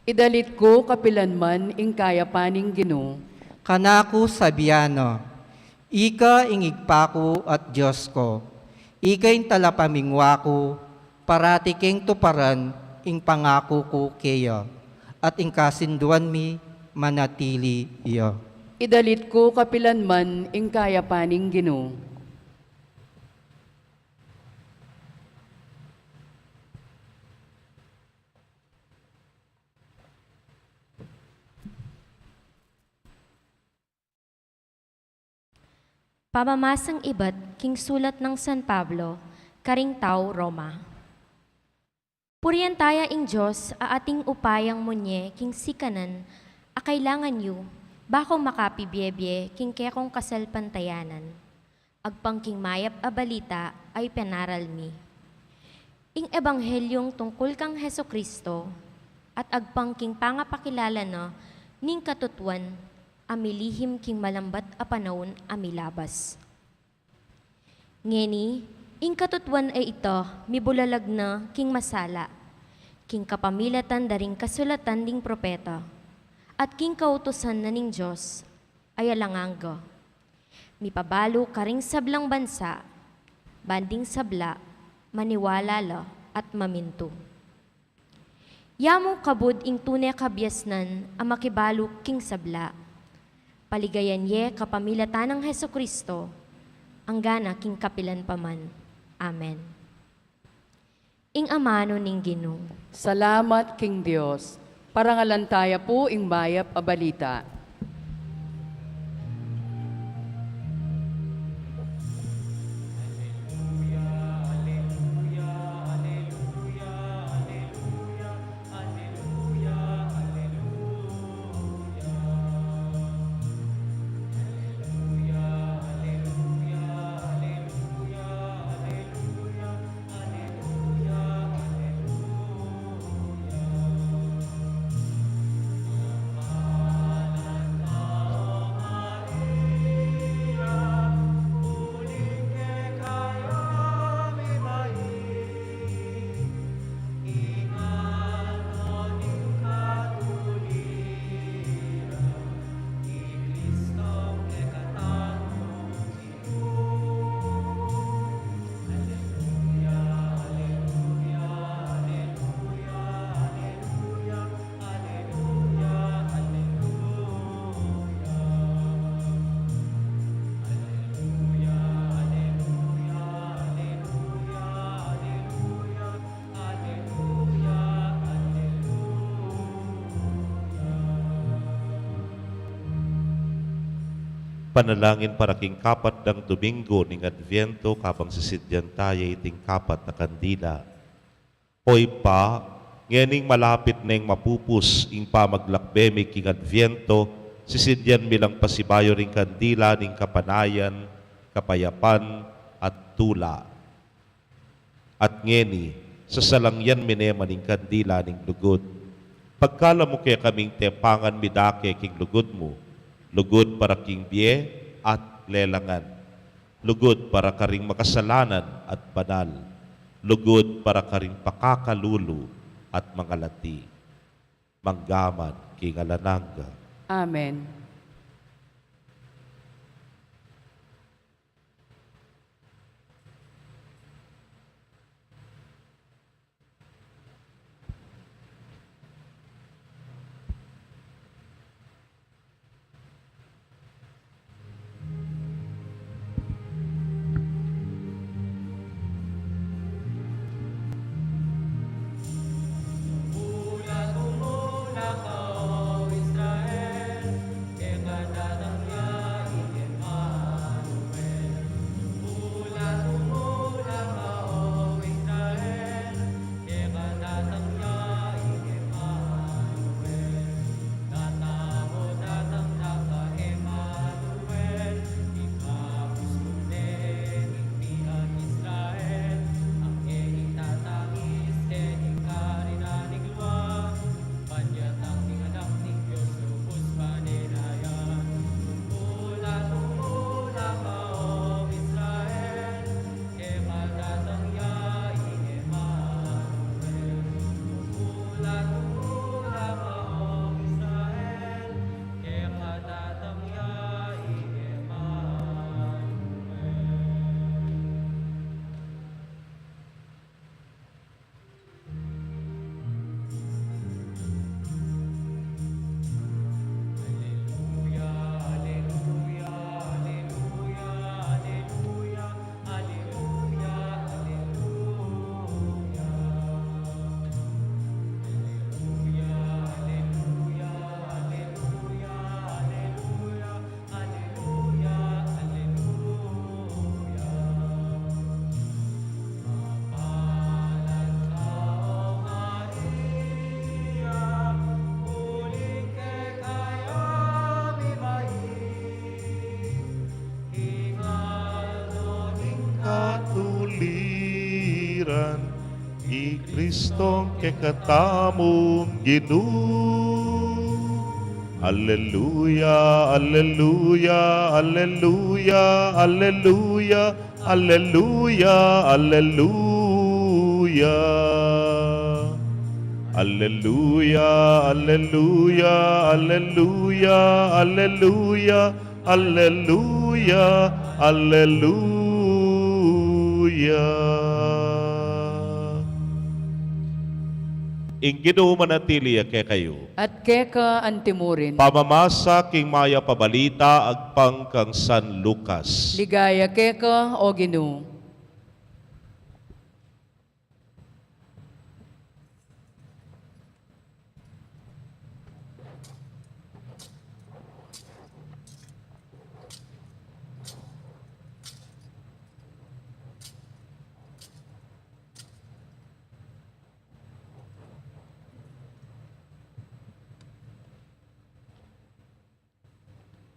Idalit ku kapilan man ing kayapan ning Ginu. Kanaku sabian na, ika ing Ibpa ku at Dios ku, ika ing talapamingwa ku, parati keng tuparan ing pangaku ku keya, at ing kasunduan mi manatili ya. Idalit ku kapilan man ing kayapan ning Ginu. Pamamasang ibat king sulat nang San Pablo karing tau Roma. Purian taya ing Dios a ating upayang munye king sikanan a kailangan yu, baku makapibie-bie king kekong kasalpantayanan. Agpang king mayap a balita a ipinaral mi. Ing Ebanghelyung tungkul kang Jesucristo, at agpang king pangapakilala na ning katutuan a milihim king malambat a panaun a milabas. Ngeni, ing katutuan a ita mibulalag na king masala, king kapamilatan da ring kasulatan ding propeta, at king kautusan na ning Dios a alang angga. Mipabalu karing sablang bansa, ban ding sabla maniwala la at mamintu. Ya mu kabud ing tune kabiasnan a makibalu king sabla. Paligayan ye kapamilatan nang Jesucristo, anggana king kapilan pa man. Amen. Ing amanu ning Ginu. Salamat king Dios. Parangalan taya pu ing mayap a balita. Panalangin para king kapat dang Domingo ning Adviento, kabang sisidyan taya iting kapat a kandila. O Ibpa, ngening malapit neng mapupus ing pamaglakbe mi king Adviento, sisidyan mi lang pasibayu ring kandila ning kapanayan, kapayapan, at tula. At ngeni, sasalangyan mi ne man ing kandila ning lugud. Pagkalub mu kekaming tepangan midake king lugud mu, lugud para king bie at lelangan, lugud para karing makasalanan at banal, lugud para karing pakakalulu at mangalati. Mangga man king alang angga. Amen. Kristong kekatamung Ginu. Alleluya, alleluya, alleluya, alleluya, alleluya, alleluya. Alleluya, alleluya, alleluya, alleluya, alleluya, alleluya. Ing Ginu manatili ya kekayu. At keka antimurin. Pamamasa king mayap a balita agpang kang San Lucas. Ligaya keka, O Ginu.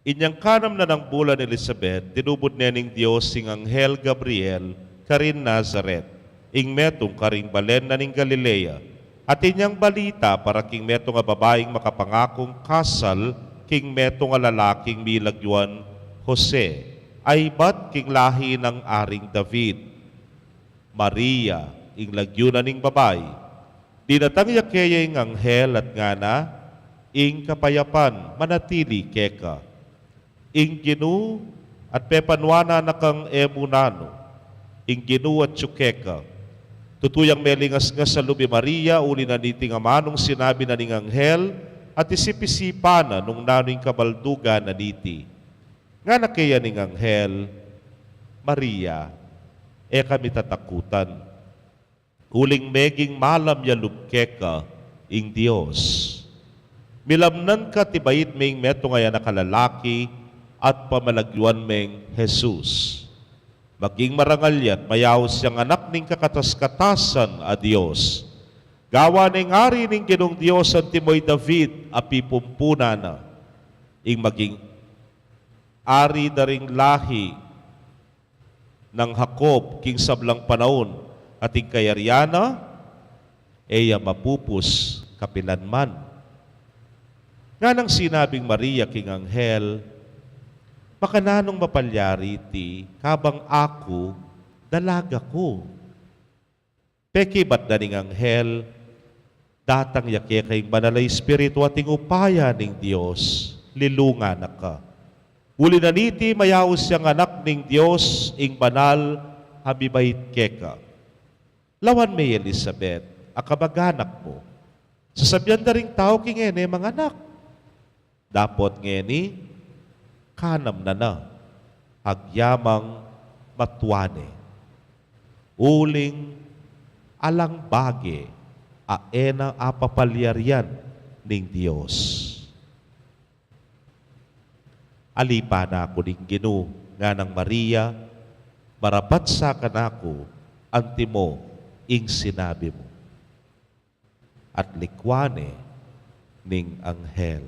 Inyang kanam na nang bulan Elisabet, tinubud ne ning Dios ing anghel Gabriel karin Nazaret, ing metung karing balen na ning Galilea, at inyang balita para king metung a babaing makapangakung kasal king metung a lalaking milagyuan Jose, a ibat king lahi nang Aring David. Maria ing lagyu na ning babai. Dinatang ya keya ing anghel at ngana, ing kapayapan manatili keka. Ing Ginu at pepanuan na kang e mu nanu. Ing Ginu atyu keka. Tutu yang melingasngas a lub i Maria uli na niting amanung sinabi na ning anghel, at isip-isipan na nung nanu ing kabaldugan na niti. Ngana keya ning anghel, Maria, e ka mitatakutan. Uling meging malam ya lub keka ing Dios. Milamnan ka at ibait me ing metung a anak a lalaki at pamalagyuan meng Jesus. Maging marangal ya at mayaus yang anak ning kakatas-katasan a Dios. Gawan neng ari ning Ginung Dios antimo i David a pipumpunan na. Ing maging ari da ring lahi nang Jacob king sablang panaun, at ing kayarian na e ya mapupus kapilan man. Nganang sinabing Maria king anghel, makananung mapalyari iti, kabang aku dalaga ku? Pekibat da ning anghel, datang ya keka ing Banal a Espiritu at ing upaya ning Dios lilungan na ka. Uli na niti mayaus yang anak ning Dios, ing banal a mibait keka. Lawan me i Elisabet a kamag-anak mu, sasabian da ring tau king e ne manganak. Dapot ngeni, kanam na na, agyamang matua ne. Uling alang bage a e na apapalyarian ning Dios. Alipa na ku ning Ginu, nganang Maria, marapat sa kanaku antimo ing sinabi mu. At likwan ne ning anghel.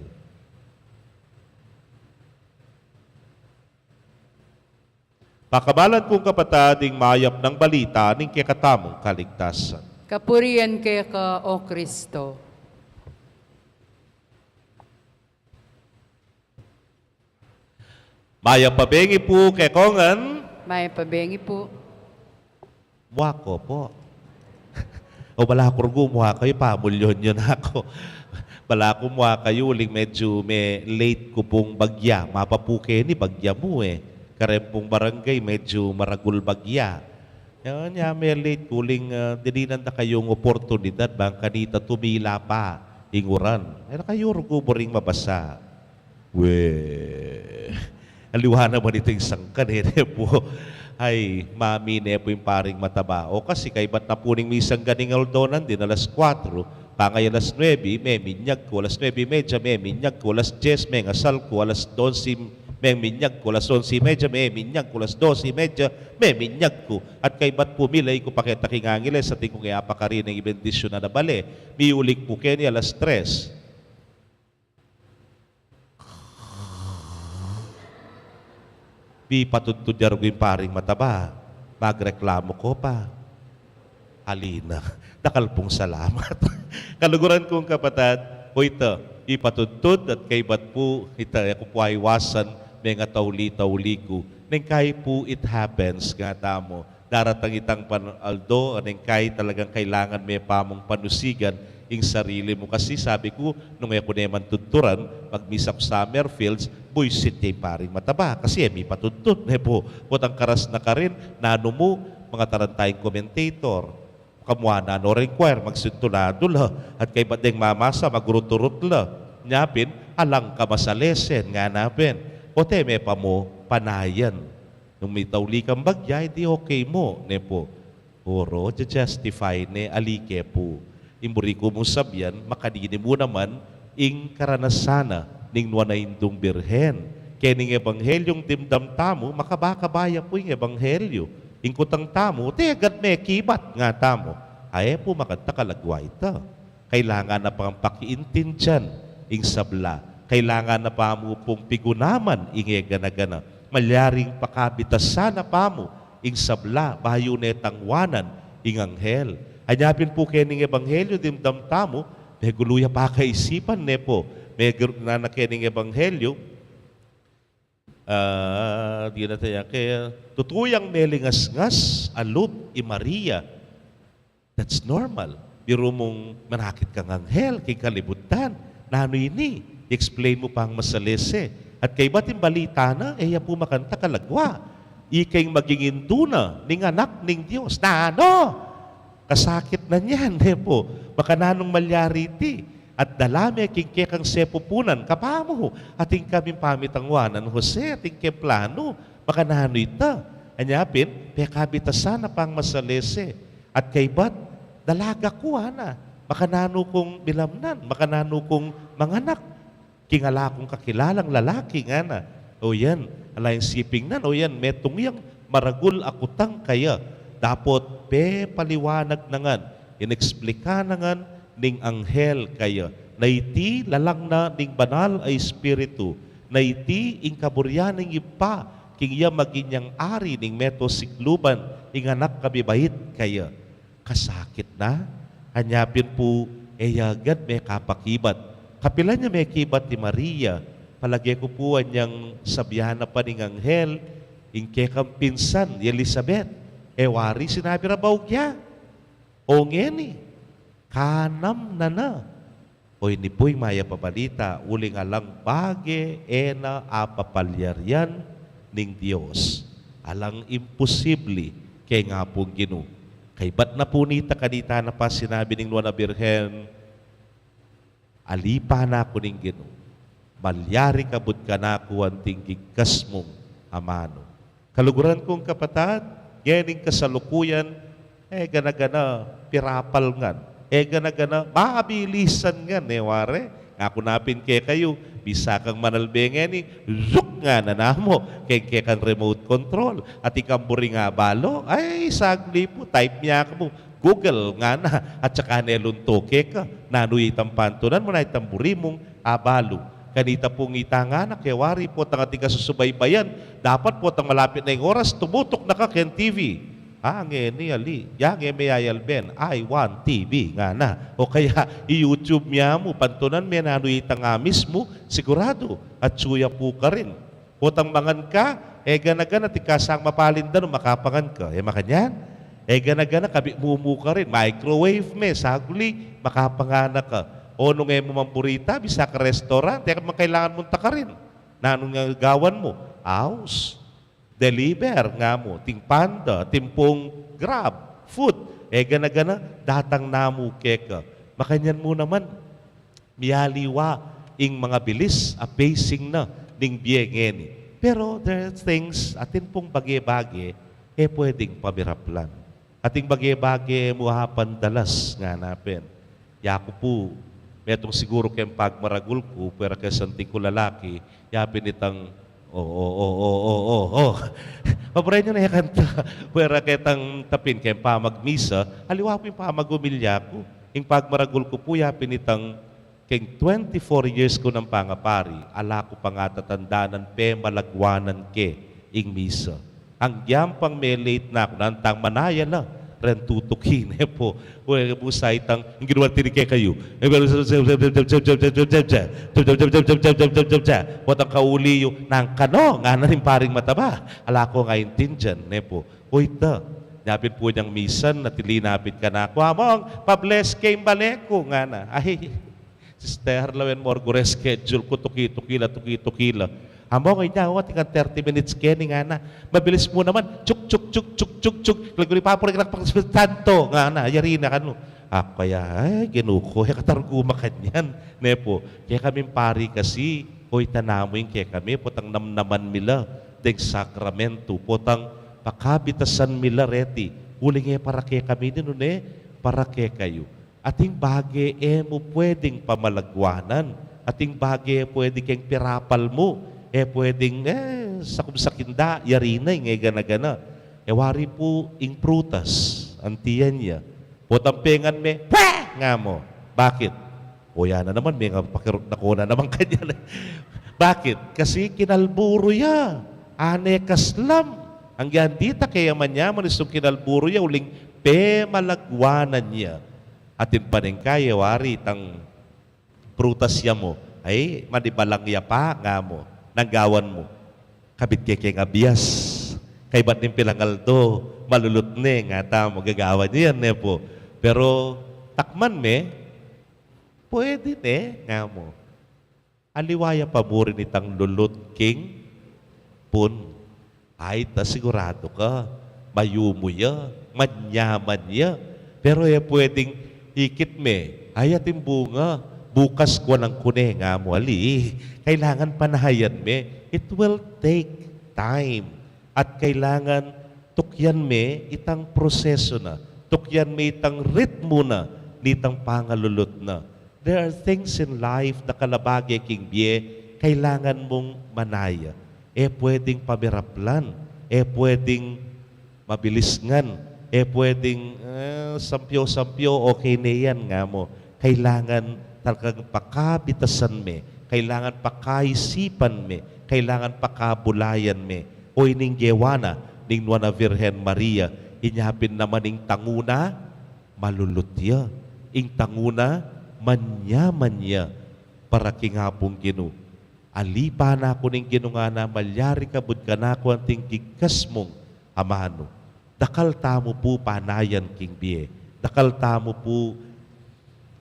Pakamalan kung kapatad, ing mayap nang balita ning kekatamung kaligtasan. Kapurian keka, O Kristo. Mayap a bengi pu kekongan. Mayap a bengi pu. Mua ko pu. O, balaku rugu mua kayu, pamulyon yu na ku. Balaku mua kayu uling medyu me-late ku pung bagya. Mapapu ke ni bagya mu e. Kareng pung barangay medyu maragul bagya. Yan, ya me-late ku uling, ah, dinan da kayung oportunidad bang kanita tumila pa ing uran. E na kayu rugu buring mabasa. We, aliwa naman iting sangkan e, ne pu. Ay, mami ne pu ing paring mataba. O kasi kaybat na pu ning misangga ning aldo nandin alas kuatro, pangay alas nuebe, meminyag ku, alas nuebe y media, meminyag ku, alas dyes, mengasal ku, alas donse, meminyag ku, alas onse y media, meminyag ku, alas dose y media, meminyag ku. At kaybat pu mila, e ku pa keta king angeles, atin kung e apakarin ing bendisyunan a bale. Miuling pu keni alas tres. Pipatudtud ya rugu ing paring mataba, magreklamu ko pa. Alina. Dakal pung salamat. Kaluguran kung kapatad, o ita, ipatudtud at kaybat pu, ita, e ku pu aiwasan, mengatauli-tauli ku. Neng kai pu, it happens, nga tamu. Daratang itang pan-, aldo, neng kai talagang kailangan me pa mung panusigan ing sarili mu. Kasi sabi ku, nung e ku ne man tudturan, magmisa ku Summerfields, buisit ya ing paring mataba. Kasi e mi patudtud, ne pu. Potang karas na karin, nanu mu, mga tarantayang commentator. Kamuanan no ring choir, magsintunado la. At kaybat deng mamasa, magurut-urut la. Nya pin, alang kamasalesen, ngana pin. Ote me pa mu, panayan. Nung mitauli kang bagya, e di okay mu, ne pu. Oro, ja-justify ne, ali ke pu. Ing buri ku mung sabian, makanini mu naman, ing karanasan na ning Nuan a Indung Birhen. Keng ing ebanghelyung dimdam tamu, makaba-kaba ya pu ing ebanghelyu. Ing kutang tamu, te agad mekibat nga tamu. Ae pu makanta kalagwa ita. Kailangan na pang pakiintindian ing sabla. Kailangan na pa mu pung pigunaman ing e gana-gana. Malyaring pakabitasan na pa mu ing sabla, bayu ne tangwanan ing anghel. Anya pin pu keng ebanghelyu dimdam tamu, megulu ya pakaisipan ne pu. Megulu na keng ebanghelyu, ah, di na taya ke, tutu yang melingasngas a lub i Maria. That's normal. Biru mung manakit kang anghel keng kalibutan. Nanu ini? Explain mu pang masalese. At kaybat ing balita na, e ya pu makanta kalagwa. Ika ing maging indu na ning Anak ning Dios. Nanu? Kasakit na niyan, ne pu. Makananung malyari iti? At dala me king kekang sepupunan, kapamu, atin kaming pamitangwanan, Jose, atin keng planu. Makananu ita? Anya pin, pekabitasan na pang masalese. At kaybat, dalaga ku, ngana. Makananu kung milamnan, makananu kung manganak. King ala kung kakilalang lalaki, ngana. O yan, ala ing siping nan, o yan, metung yang maragul a kutang kaya. Dapot pepaliwanag na ngan, inexplika na ngan ning anghel kaya. Na iti lalang na ning Banal a Espiritu, na iti ing kaburian ning Ibpa, king iya maging yang ari ning meto sikluban, ing Anak a mibait kaya. Kasakit na, anya pin pu, e ya agad mekapakibat. Kapilan ya mekibat i Maria, palage ku pu anyang sabian na pa ning anghel, ing kekang pinsan, i Elizabeth, e wari sinabi ra baug ya. O ngeni, kanam na na. O ini pu ing mayap a balita, uling alang bage e na apapalyarian ning Dios. Alang imposible keng Apung Ginu. Kaybat na pu nita, kanita na pa sinabi ning Nuan a Birhen, ali pa naku ning Ginu. Malyari kabud kanaku anting gigkas mung amanu. Kaluguran kung kapatad, ngening kasalukuyan, e gana-gana pirapal ngan. E gana-gana mabilisan ngan, e ware. Ngaku na pin kekayu, bisa kang manalbe ngeni, zuk, ngana na mu, keng kekang remote control. At ikang buring abalu, ay, sagli pu, type mu ya kamu, Google, ngana, at saka ne lunto keka, nanu itang pantunan mu na itang buri mung abalu. Kanita pung itang anak, e wari potang ating kasusubaybayan, dapat potang malapit na ing oras, tumutuk na ka keng T V. A, ngeni ali, ya nge me yayalben, I want T V, ngana. O kaya, i-YouTube me ya mu, pantunan me nanu itang amis mu, siguradu, atsu ya pu karin. Potang mangan ka, e gana-gana, tikasang mapalindan, makapangan ka. E makanyan? E gana-gana, kabit mu mu karin. Microwave me, saguli, makapangan na ka. O nung e mu man buri ita, bisa ka restaurant, e ka man kailangan munta karin. Nanu ing gawan mu? Aus. Deliver, nga mu. Ting Panda, ting pung Grab, food. E gana-gana, datang na mu keka. Makanyan mu naman. Mialiwa ing mangabilis a pacing na ning bie ngeni. Pero there are things, atin pung bage-bage, e pwedeng pamiraplan. Ating bage-bage, e mu apandalas, ngana pin. Yaku pu, metung siguru keng pagmaragul ku, pwera keng santing kung lalaki, ya pin itang, o, o, o, o, o, o, o. Pabure yu na ya kanta, pwera ketang tapin keng pamagmisa, aliwa pu ing pamagumilya ku. Ing pagmaragul ku pu, ya pin itang keng twenty-four years ku nang pangapari, ala ku pang atatandanan pemalagwanan ke ing misa. Agyang pang me-late na ku, nantang manaya la, Ren tutuki ne pu. Ue, busa itang, ing ginawa na tini kekayu. Potang kauli yu, nang kanu, ngana ning paring mataba. Ala ku ngang aintindian, ne pu. O ita, inya pin pu inyang misan, at linapit kanaku, Among, pa-bless ke ing bale ku, ngana. Ay, Sister, lawen mo reng reschedule ku, tuki-tuki la, tuki-tuki la. Among, inya, o, atin kang thirty minutes keni, ngana. Mabilis mu naman. Chuk, chuk, chuk, chuk, chuk, chuk. Lagyu ning papuri, kena pang Espiritu Santo, ngana. Yari na kanu. Aku kaya, ay, Ginu ku, e ka talaga makanyan. Ne pu, kekaming pari kasi, o, ita na mu ing kekami, potang namnaman mi la deng sakramentu, potang pakabitasan mi la reti, uling e para kekami ninu, ne, para kekayu. Ating bage e mu pwedeng pamalaguanan, ating bage e pwede keng pirapal mu, e pwedeng, e, sakum sakinda, yari na ing e gana-gana. E wari pu ing prutas, antian ya. Potang pengan me, pwe! Nga mu. Bakit? O, ya na naman, me nga pakirut na ku na naman kanyan. Bakit? Kasi kinalburu ya. Ane kaslam. Anggang dita keya manyaman istung kinalburu ya, uling pemalaguanan ya. Atin pa ning kaya wari itang prutas ya mu. Ay, manibalang ya pa, nga mu. Nang gawan mu. Kabit ke keng abias. Kaybat ning pilang aldo, malulut ne, nga tamu, gagawan yu yan, ne pu. Pero, takman me, pwede ne, nga mu. Aliwa ya pa mu rin itang lulut king pun. Ay, ta siguradu ka, mayumu ya, manyaman ya. Pero e pwedeng ikit me, ay, ating bunga, bukas kuanan ku ne, nga mu, ali. Kailangan panayan me. It will take time. At kailangan tukyan me itang proseso na, tukyan me itang ritmo na, nitang pangalulut na. There are things in life, dakal a bage king bie, kailangan mung manaya. E pwedeng pamiraplan, e pwedeng mabilis ngan, e pwedeng, eh, sampyo-sampyo, okay ne yan, nga mu. Kailangan talagang pakabitasan me, kailangan pakaisipan me, kailangan pakabulayan me. O, ining gewa na ning Nuan a Virgen Maria, inya pin naman ing tangu na malulut ya, ing tangu na manyaman ya para king Apung Ginu. Ali pa na ku ning Ginu, ngana, malyari ka buti kanaku anting kigkas mung amanu. Dakal tamu pu panayan king bie. Dakal tamu pu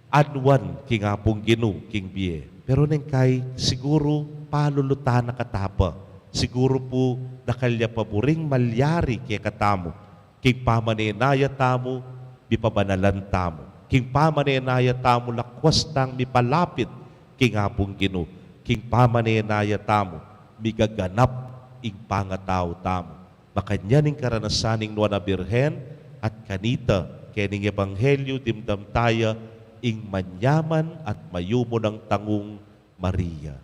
anuan king Apung Ginu king bie. Pero neng kai, siguru palulutan na kata pa. Siguru pu dakal ya pa buring malyari kekatamu. King pamanenaya tamu, mipabanalan tamu. King pamanenaya tamu, lakwas tang mipalapit king Apung Ginu. King pamanenaya tamu, migaganap ing pangatau tamu. Makanyan ing karanasan ning Nuan a Birhen, at kanita, kening ebanghelyu dimdam taya ing manyaman at mayumu nang tangung Maria.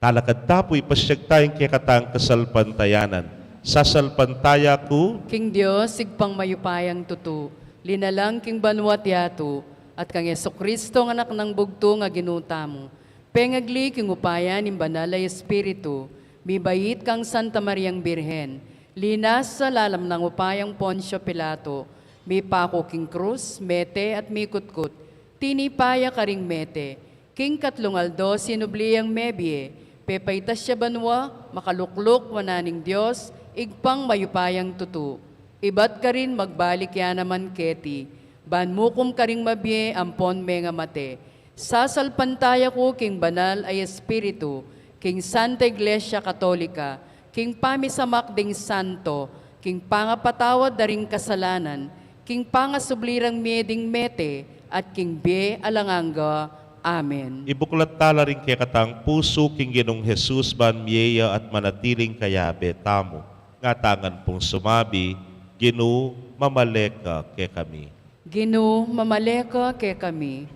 Talakad ta pu, ipasyag taya ing kekatang kasalpantayanan. Sasalpantaya ku king Dios, Ibpang mayupayang tutu, linalang king banua't yatu, at kang Jesucristo, a Anak nang bugtung a Ginu tamu, pengagli king upaya ning Banal a Espiritu, mibait kang Santa Mariang Birhen, linasa lalam nang upayang Poncio Pilato, mipaku king krus, mete at mikutkut, tinipa ya karing mete, king katlung aldo sinubli yang mebie, pepaitas ya banua, makalukluk wanan ning Dios, Ibpang mayupayang tutu. Ibat karin magbalik ya naman keti, ban mukum karing mabie ampon mengamate. Sasalpantaya ku king Banal a Espiritu, king Santa Iglesia Katolika, king pamisamak ding santo, king pangapatawad da ring kasalanan, king pangasubli rang mie ding mete, at king bie alang angga. Amen. Ibuklat tala ring kekatang pusu king Ginung Jesus ban mie ya at manatiling kayabe tamu. Ngatamu ngan pung sumabi, Ginu, mamale ka kekami. Ginu, mamale ka kekami.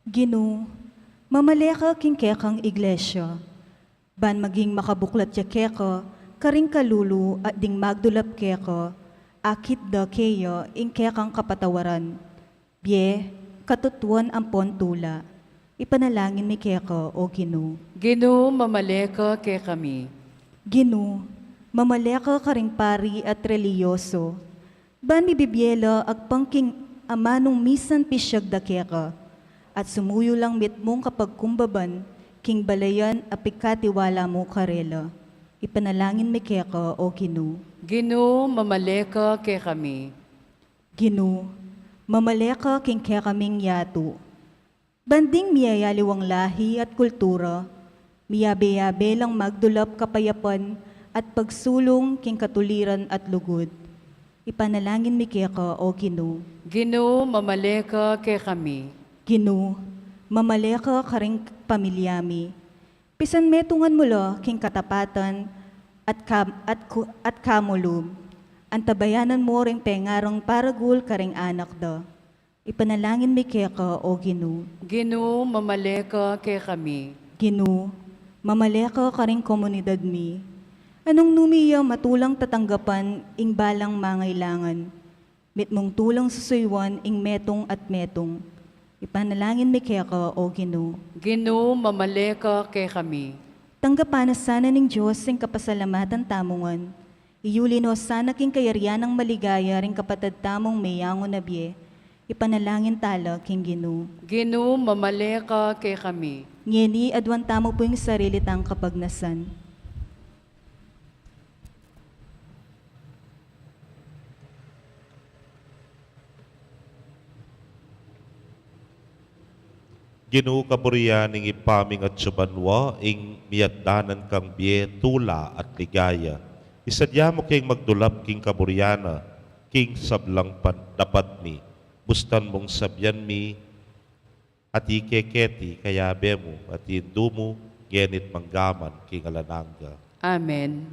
Ginu, mamale ka king kekang iglesia, ban maging makabuklat ya keka karing kalulu at ding magdulap keka, akit da keya ing kekang kapatawaran, bie, katutuan ampon tula. Ipanalangin mi keka, O Ginu. Ginu, mamale ka kekami. Ginu, mamale ka karing pari at relihiyoso. Ban mibibie la agpang king amanung misan pisyag da keka, at sumuyu lang mitmung kapagkumbaban king balayan a pikatiwala mu karela. Ipanalangin mi keka, O Ginu. Ginu, mamale ka kekami. Ginu, mamale ka king kekaming yatu. Ban ding miyayaliwang lahi at kultura, miyabe-yabe lang magdulap kapayapan at pagsulung king katuliran at lugud. Ipanalangin mi keka, O Ginu. Ginu, mamale ka kekami. Ginu, mamale ka karing pamilya mi. Pisanmetungan mu la king katapatan at kam-, at ku-, at kamulub. Antabayanan mu ring pengarang paragul karing anak da. Ipanalangin mi keka, O Ginu. Ginu, mamale ka kekami. Ginu, mamale ka karing komunidad mi. Anung nu mi ya matulang tatanggapan ing balang mangailangan, mitmung tulang susuyuan ing metung at metung. Ipanalangin mi keka, O Ginu. Ginu, mamale ka kekami. Tanggapan na sana ning Dios ing kapasalamatan tamu ngan. Iyuli no sana king kayarian nang maligaya ring kapatad tamung meyangu na bie. Ipanalangin tala king Ginu. Ginu, mamale ka kekami. Ngeni, aduan tamu pu ing sarili tang kapagnasan. Ginu, kaburian ning Ibpa ming atsu banua, ing miyatdanan kang bie, tula at ligaya. Isadya mu keng magdulap king kaburian na, king sablang pan-, dapat mi. Bustan mung sabian mi, atiu keketi, kayabe mu, atiu Indu mu, ngeni't manggaman king alang angga. Amen.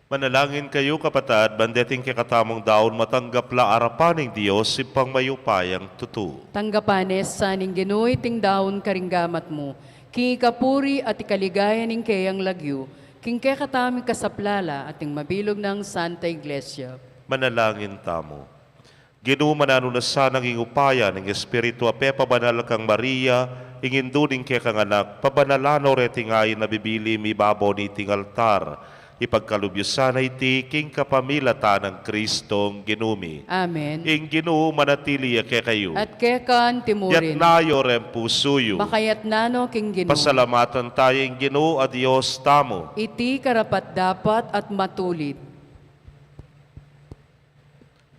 Manalangin kayu, kapatad, ban deting kekatamung daun matanggap la arapan ning Dios, Ibpang mayupayang tutu. Tanggapan na sa ning Ginu iting daun karing gamat mu, king ikapuri at ikaligaya ning keyang lagyu, king kekatamung kasaplalan at ning mabilug nang Santa Iglesia. Manalangin tamu. Ginu, mananu na sanang ing upaya ning Espiritu a pepabanal kang Maria, ing indu ning kekang Anak, pabanalan no reting ain a bibili mi babo niting altar. Ipagkalub yu sana iti king kapamilatan nang Kristong Ginu mi. Amen. Ing Ginu manatili ya kekayu. At keka antimurin. Yatna yu reng pusu yu. Makayatna no king Ginu. Pasalamatan taya ing Ginu a Dios tamu. Iti karapat-dapat at matulid.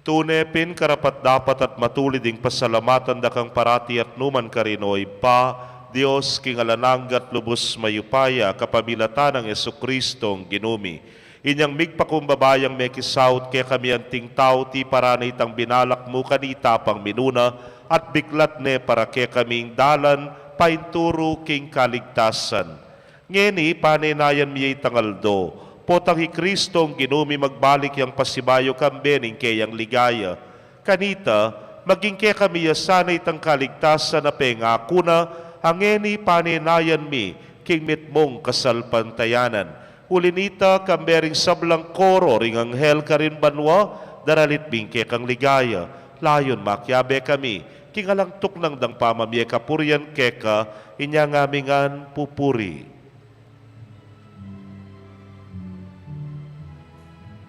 Tune pin karapat-dapat at matulid ing pasalamatan da kang parati at nukarin man, o Ibpa, Dios king alang angga at lubus mayupaya, kapamilatan nang Jesucristong Ginu mi. Inyang migpakumbaba yang mekisaut kekami anting tau, tiparan ne itang binalak mu kanita pang minuna, at biklat ne para kekami ing dalan paintulu king kaligtasan. Ngeni, panenayan mi ya itang aldo, potang hi Kristong Ginu mi magbalik yang pasibayu kambe ning keyang ligaya. Kanita, maging kekami ya sana itang kaligtasan a pengaku na, a ngeni panenayan mi king mitmung kasalpantayanan. Uli na nita, kambe ring sablang koro ring anghel karin banua, daralit mi ing kekang ligaya. Layun makiabe kami king alang tuknang dang pamamie kapurian keka, inya ngan mi ngan pupuri.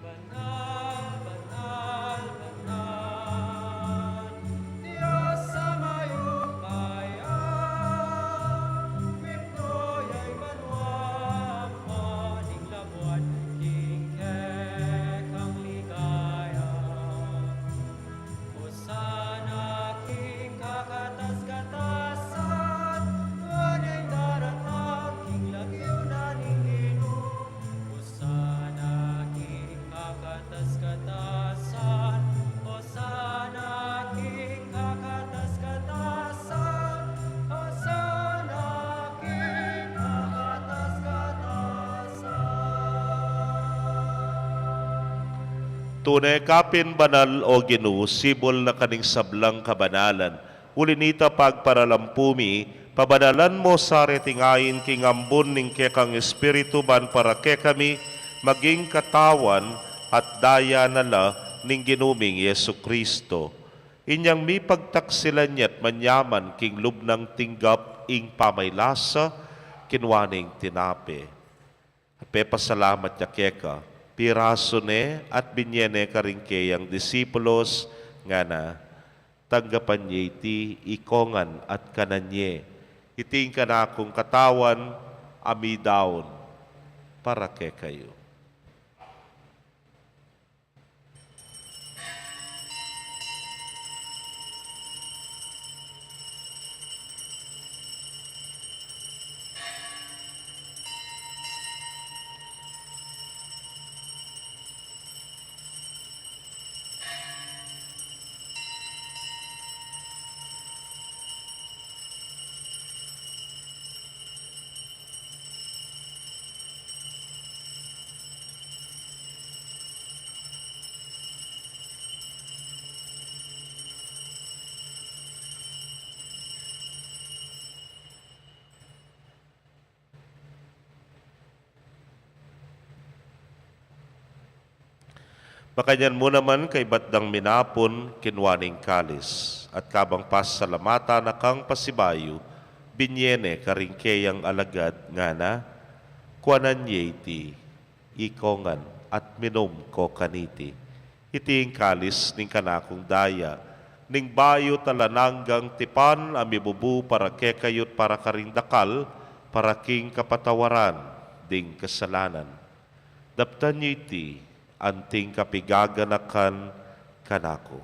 Banal, banal, banal, Dios a mayupaya, mitmu ya ing banua ampon ing labuad king kekang ligaya. Hosana king kakatas-katasan, nuan ing daratang king lagyu na ning Ginu. Hosana king kakatas-katasan, Hosana king kakatas-katasan, Hosana king kakatas-katasan. Tune ka pin banal, o Ginu, sibul na ka ning sablang kabanalan. Uli na nita, pagparalampu mi, pabanalan mu sa reting ain king ambun ning kekang Espiritu, ban para kekami maging katawan at daya na la ning Ginu ming Jesucristo. Inyang mipagtaksilan ya't manyaman king lub nang tinggap ing pamaylasa, kinua ne ing tinape. Pepasalamat ya keka, pirasu ne at binye ne karing keyang disipulos, ngana: Tanggapan ye iti ikongan at kanan ye. Iti ing kanakung katawan a midaun para kekayu. Makanyan mu naman, kaybat dang minapun, kinua ne ing kalis, at kabang pasalamatan na kang pasibayu, binye ne karing keyang alagad, ngana: Kuanan ye iti ikongan at minum ko kaniti. Iti ing kalis ning kanakung daya, ning bayu at alang anggang tipan, a mibubu para kekayu't para karing dakal, para king kapatawaran ding kasalanan. Daptan ye iti anting kapigaganakan kanaku.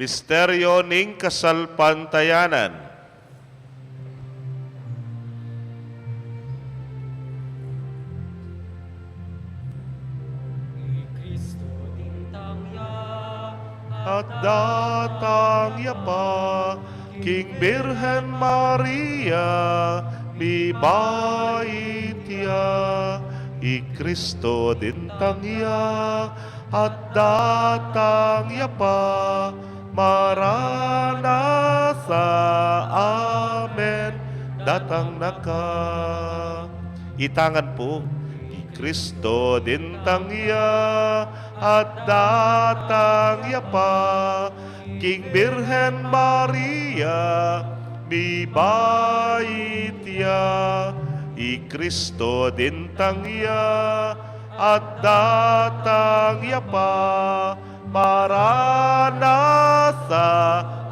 Misteryo ning kasalpantayanan. I Kristo dintang ya, at datang ya pa king Birhen Maria, mibait ya. I Kristo dintang ya, at datang ya pa. Maranatha, amen, datang na ka. Itangan pu. I Kristo dintang ya, at datang ya pa king Birhen Maria, mibait ya. I Kristo dintang ya, at datang ya pa. Maranatha,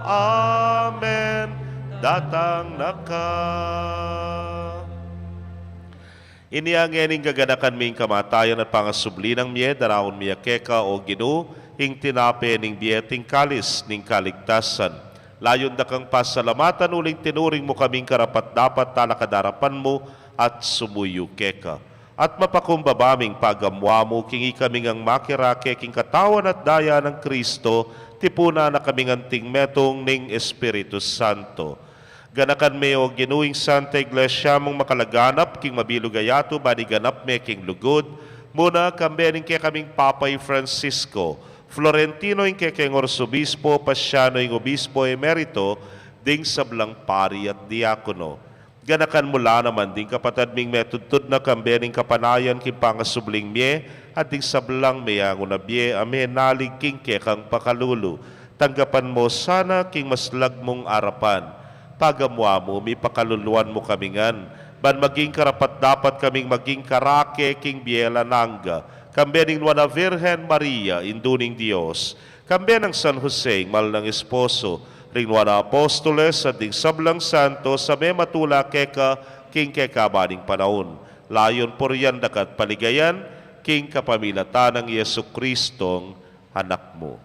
amen, datang na ka. Inya ngeni gaganakan mi ing kamatayan at pangasubli nang mie, daraun mi ya keka, o Ginu, ing tinape ning bie at ing kalis ning kaligtasan. Layun da kang pasalamatan uling tinuring mu kaming karapat-dapat talakad king arapan mu at sumuyu keka. At mapakumbaba ming pagamuan mu king ikami ngang makirake king katawan at daya nang Kristo, tipunan na kaming anting metung ning Espiritu Santo. Ganakan me, o Ginu, ing Santa Iglesia mung makalaganap king mabilug a yatu, ban iganap me king lugud, muna kambe ning kekaming Papa i Francisco, Florentino ing kekeng Arsobispo, Pasiano ing Obispo Emerito, ding sablang pari at diakono. Ganakan mu la naman ding kapatad ming metudtud na kambe ning kapanayan king pangasubling mie, at ding sablang meyangu na bie a menalig king kekang pakalulu. Tanggapan mu sana king maslag mung arapan. Pagamuan mu mi, pakaluluan mu kami ngan, ban maging karapat-dapat kaming maging karake king bie alang angga, kambe ning Nuan a Virgen Maria, Indu ning Dios, kambe nang San Jose, ing mal nang esposo, ring Nuan a Apostoles, at ding sablang santos a mematula keka king kekaban ning panaun. Layun purian da ka at paligayan, king kapamilatan nang Jesucristong Anak mu.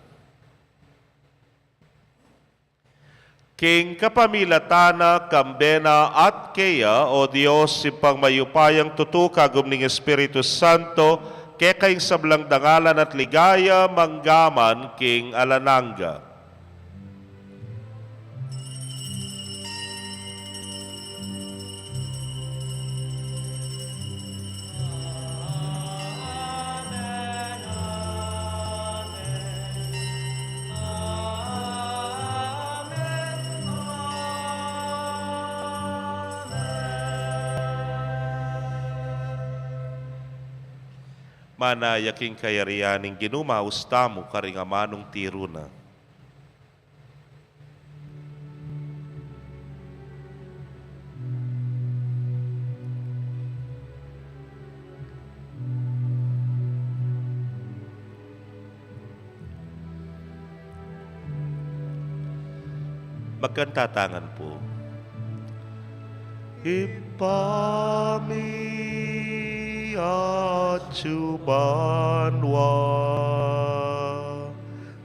King kapamilatan na, kambe na, at keya, o Dios, Ibpang mayupayang tutu, kagum ning Espiritu Santo, keka ing sablang dangalan at ligaya, mangga man king alang angga. Manaya king kayarian ning Ginu, maus tamu karing amanung tiru na. Magkantatangan pu. Ibpa mi, atsu ka banua,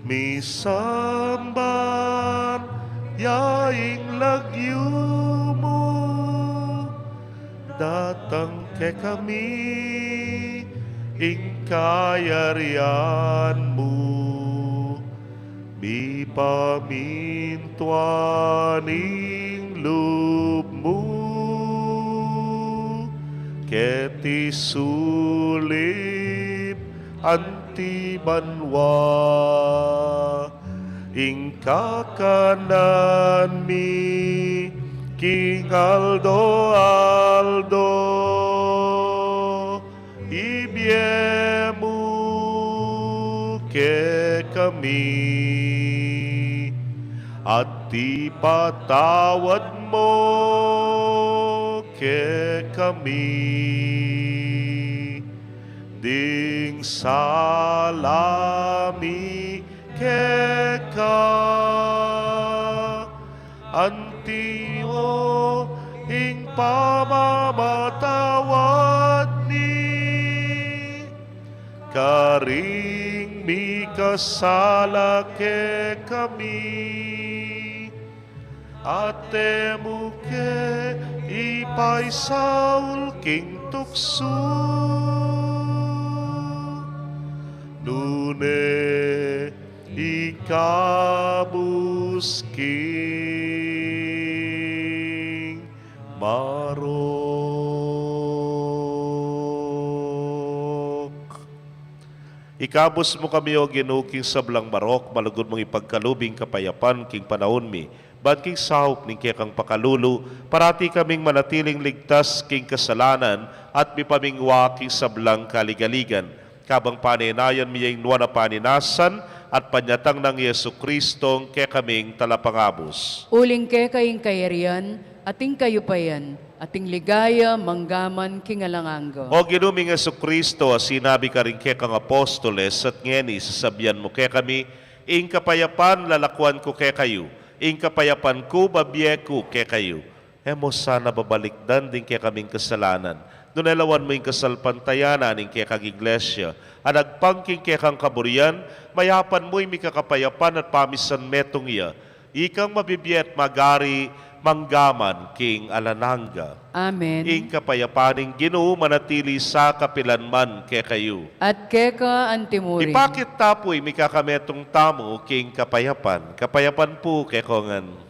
misamban ya ing lagyu mu, datang kekami ing kayarian mu, mipamintuan ing lub mu keti sulip anti banua. Ing kakanan mi king aldo-aldo ibie mu kekami, at ipatawad mu kekami ding sala mi keka, anti mu ing pamamatawad mi karing Mikasala kekami, at e mu ke ipaisaul king tuksu, nune ikabus king marok. Ikabus mu kami, O Ginu, king sablang marok, malugud mung ipagkalub ing kapayapan king panaun mi, ban king saup ning kekang pakalulu, parati kaming manatiling ligtas king kasalanan at mipamingwa king sablang kaligaligan. Kabang panenayan mi ya ing nuan a paninasan at panyatang nang Jesucristo, ing kekaming talapangabus. Uling keka ing kayarian, at ing kayupayan, at ing ligaya, mangga man king alang angga. O Ginu ming Jesucristo, a sinabi karing kekang apostoles, at ngeni sasabian mu kekami, ing kapayapan lalakuan ku kekayu, ing kapayapan ku babie ku kekayu. E mu sana babalikdan ding kekaming kasalanan, nune lawan mu ing kasalpantayanan ning kekang Iglesia, a nagpang king kekang kaburian, mayapan mu ing mikakapayapan at pamisan metung ya, ikang mabibie at magari mangga man king alang angga. Amen. Ing kapayapan ning Ginu manatili sa kapilan man kekayu. At keka antimurin. Ipakit ta pu ing mikakametung tamu king kapayapan. Kapayapan pu kekongan.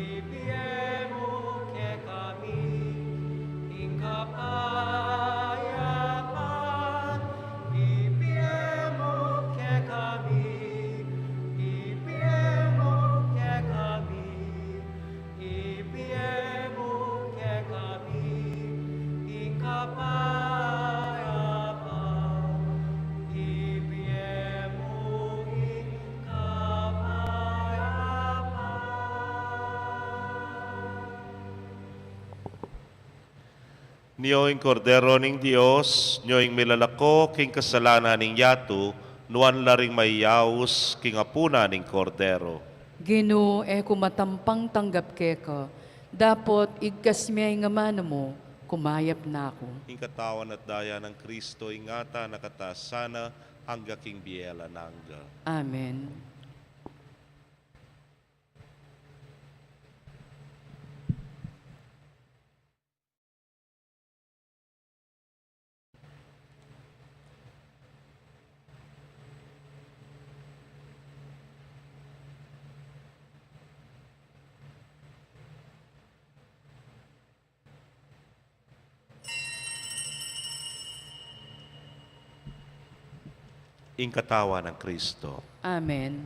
Ibie mu kekami ing kapayapan, ibie mu kekami, ibie mu kekami, ibie mu kekami ing kapayapan, ibie mu ing kapayapan. Nyo ing Kordero ning Dios, nyo ing milalako king kasalanan ning yatu, nuan la ring mayaus king apunan ning Kordero. Ginu, e ku matampang tanggap keka, dapot igkas me ing amanu mu, kumayap na ku. Ing katawan at daya nang Kristo, ingatan na katamu sana, angga king bie alang angga. Amen. Ing katawan nang Kristo. Amen.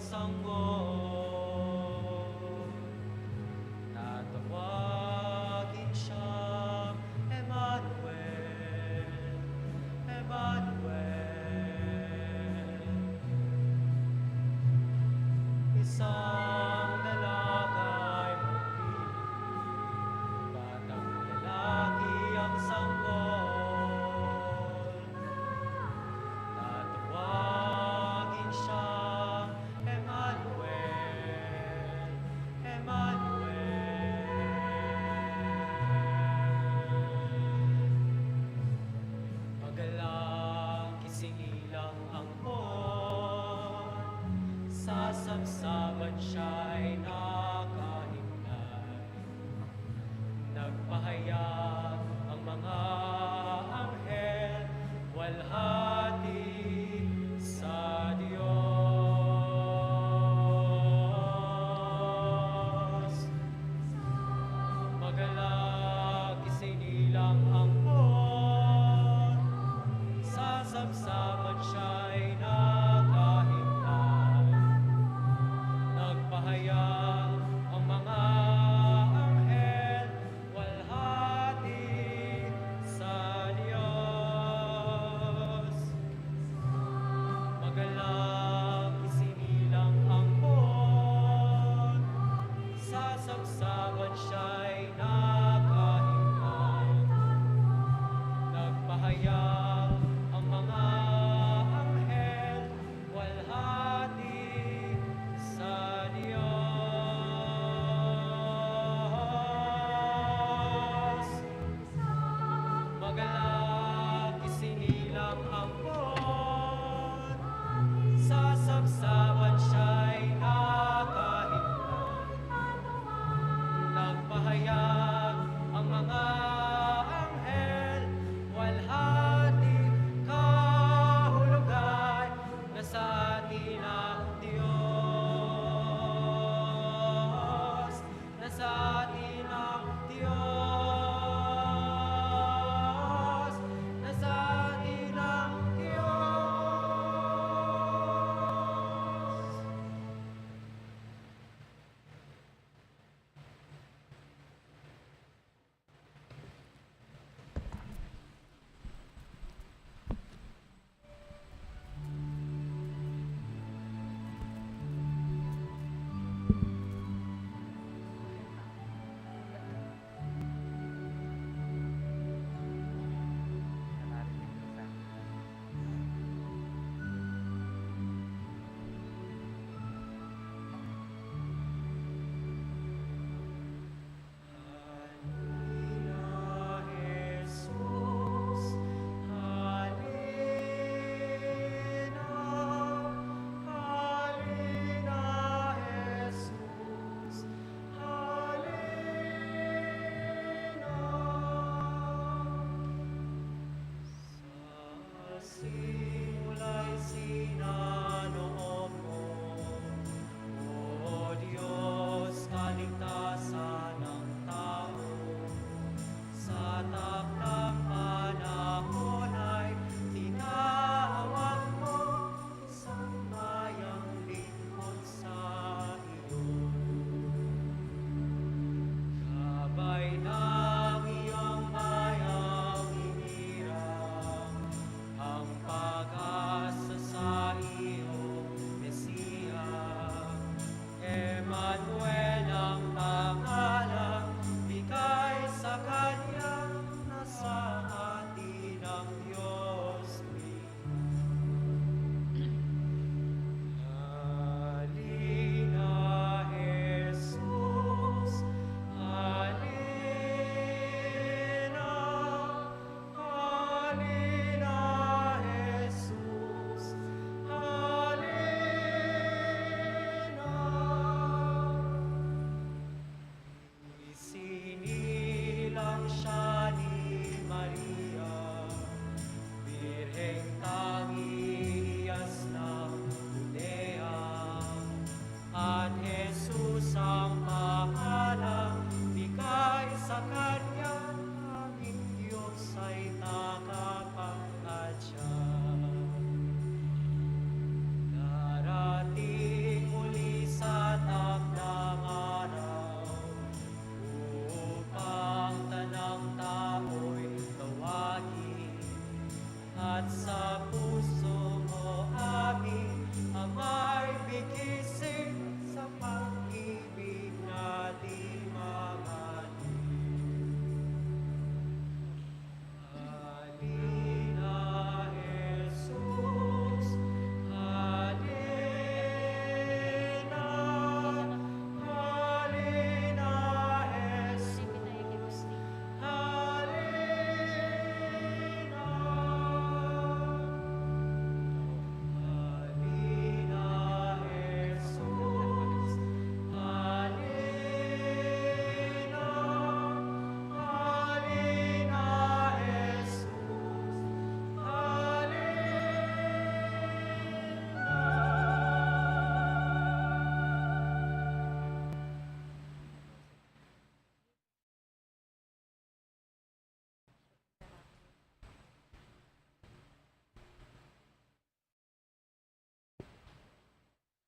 sanggol, tatawagin siyang Emmanuel, Emmanuel. Isang dalaga ay magpili, batang lalaki ang sanggol, tatawagin siyang Emmanuel, Emmanuel. Magalang, kisingilang anghel, sasabsaban siya'y nakahinay. Nagpahayag ang mga anghel, walhati sa Diyos. Magalang, kisingilang anghel, sasabsaban siya'y nakahinay. Nagpahayag ang mga anghel, walhati sa Diyos. Magalang, kisingilang anghel, sasabsaban siya'y nakahinay. Nagpahayag ang mga anghel, walhati sa Diyos.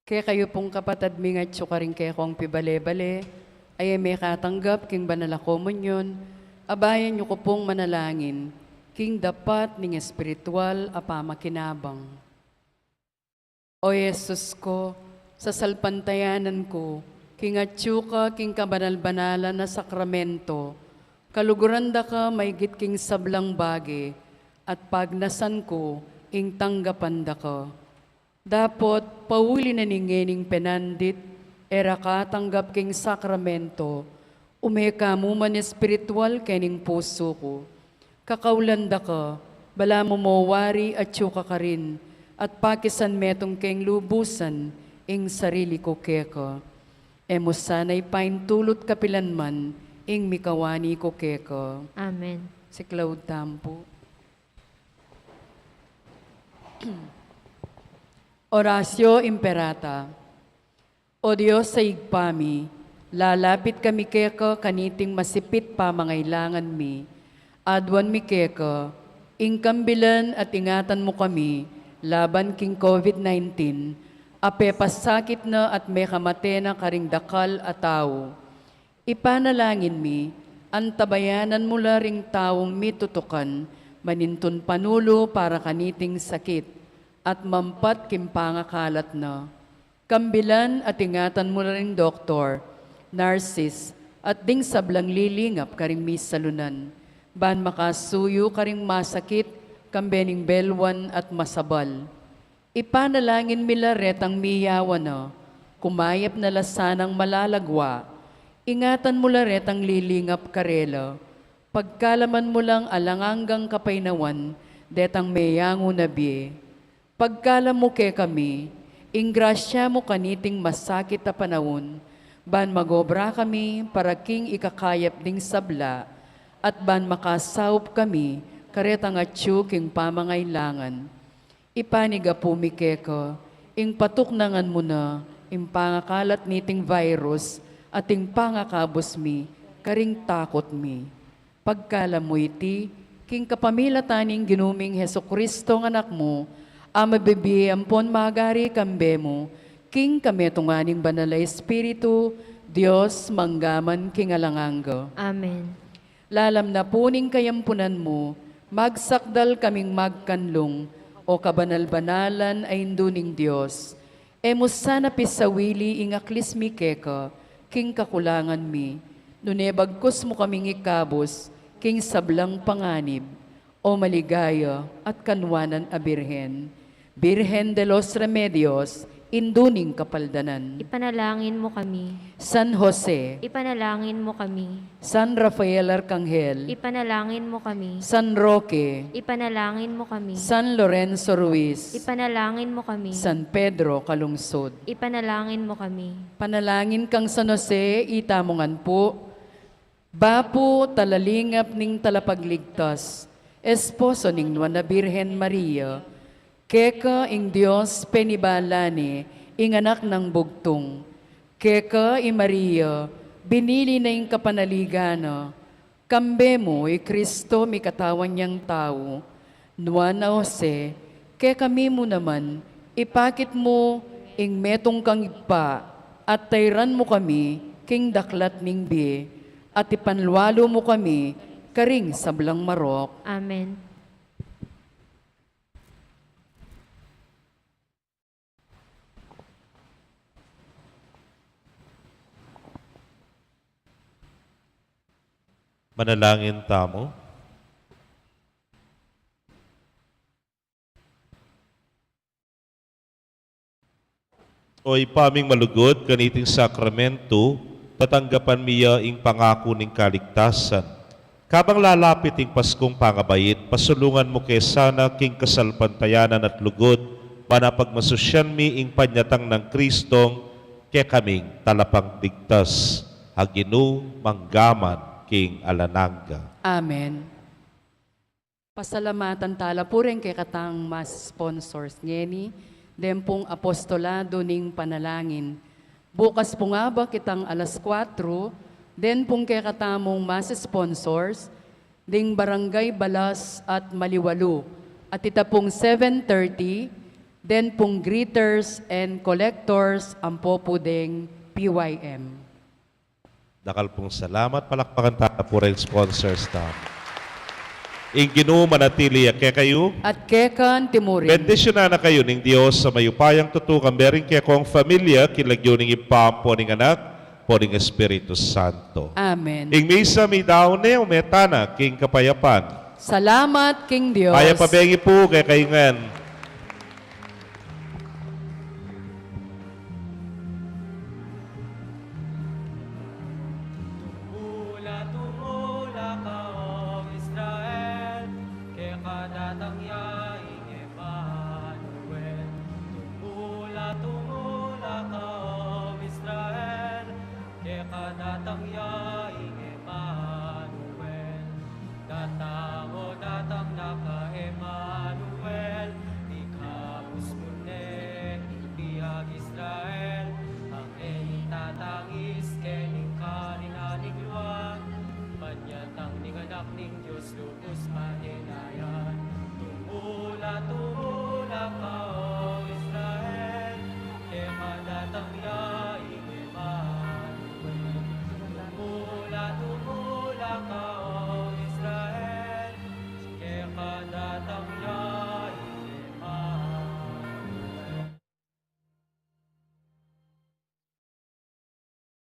Kekayu pung kapatad ming atyu karing kekong pibale-bale, a e mekatanggap king banal a komunyon, abayan yu ku pung manalangin king dapat ning espiritual a pamakinabang. O Jesus ku, sasalpantayanan ku king atyu ka king kabanal-banalan a sakramento, kaluguran da ka maigit king sablang bage, at pagnasan ku ing tanggapan da ka. Dapot pauli na ning ngening penandit, e ra ka tanggap king sakramento, ume ka mu man espiritual kening pusu ku. Kakaulan da ka, balamu mo wari atyu ka karin, at pakisan metung keng lubusan ing sarili ku keka. E mu sana ipaintulut kapilan man ing mikawani ku keka. Amen. Siklaud tamu pu. Oratio Imperata. O Dios a Ibpa mi, lalapit kami keka kaniting masipit pamangailangan mi. Aduan mi keka, ing kambilan at ingatan mu kami laban king COVID nineteen, a pepasakit na at mekamate na karing dakal a tau. Ipanalangin mi, antabayanan mu la ring taung mitutukan manintun panulu para kaniting sakit, at mampat king pangakalat na. Kambilan at ingatan mu la ring doktor, narsis, at ding sablang lilingap karing misalunan, ban makasuyu karing masakit, kambe ning belwan at masabal. Ipanalangin mi la retang miyawa na, kumayap na la sanang malalagwa. Ingatan mu la retang lilingap karela, pagkaluban mu lang alang anggang kapaynawan detang meyangu na bie. Pagkalub mu kekami ing grasya mu kaniting masakit a panaun, ban magobra kami para king ikakayap ding sabla, at ban makasaup kami karetang atyu king pamangailangan. Ipanigapu mi keka ing patuknangan mu na ing pangakalat niting virus at ing pangakabus mi karing takut mi. Pagkalub mu iti king kapamilatan ning Ginu ming Jesucristo a Anak mu, a mabibie ampon magari kambe mu, king kametungan ning Banal a Espiritu, Dios, mangga man king alang angga. Amen. Lalam na pu ning kayampunan mu, magsakdal kaming magkanlung, o kabanal-banalan a Indu ning Dios. E mu sana pisawili ing aklis mi keka king kakulangan mi, nune bagkus mu kaming ikabus king sablang panganib, o maligaya at kanwanan a Birhen. Birhen de los Remedios, Indu ning Kapaldanan. Ipanalangin mu kami. San Jose. Ipanalangin mu kami. San Rafael Arcangel. Ipanalangin mu kami. San Roque. Ipanalangin mu kami. San Lorenzo Ruiz. Ipanalangin mu kami. San Pedro Calungsod. Ipanalangin mu kami. Panalangin kang San Jose, itamu ngan pu. Bapu, talalingap ning Talapagligtas, esposo ning Nuan a Birhen Maria, keka ing Dios penibala ne ing Anak nang Bugtung. Keka i Maria, binili na ing kapanaligan na, kambe mu i Kristo mikatawan yang tau. Nuan a Jose, kekami mu naman, ipakit mu ing metung kang ibpa, at tairan mu kami king daklat ning bie, at ipanlualu mu kami karing sablang marok. Amen. Manalangin tamu. O Ibpa ming malugud, kaniting sakramentu, tatanggapan mi ya ing pangaku ning kaligtasan. Kabang lalapit ing Paskung pangabait, pasulungan mu ke sana king kasalpantayanan at lugud, ban apagmasusyan mi ing panyatang nang Kristong kekaming Talapagligtas, a Ginu, mangga man king alang angga. Amen. Pasalamatan tala pu ring kekatang mass sponsors ngeni, den pung Apostolado ning Panalangin. Bukas pu nga ba kitang alas kuatro, den pung kekatamung mass sponsors, ding Barangay Balas at Maliwalu. At ita pung seven thirty, Den pung greeters and collectors, ampo pu deng P Y M. Dakal pung salamat, palakpakan ta na pu ring sponsors tamu. Ing Ginu manatili ya kekayu. At keka naman murin. Bendisyunan na kayu ning Dios a mayupayang tutu, kambe ring kekong familia, king lagyu ning Ibpa, ampo ning Anak, ampo ning Espiritu Santo. Amen. Ing misa midaun ne, ume tana king kapayapan. Salamat king Dios. Mayap a bengi pu kekayu ngan. Tumula, tumula ka, O Israel, keka datang ya ing Emmanuel. Tumula, tumula ka, O Israel, keka datang ya ing Emmanuel. Datang, O datang na ka, Emmanuel, ikabus mu ne ing biag Israel. Ang e ning tatangis keni king karinan ning lua, manyatang ning Anak ning Dios lubus pa ne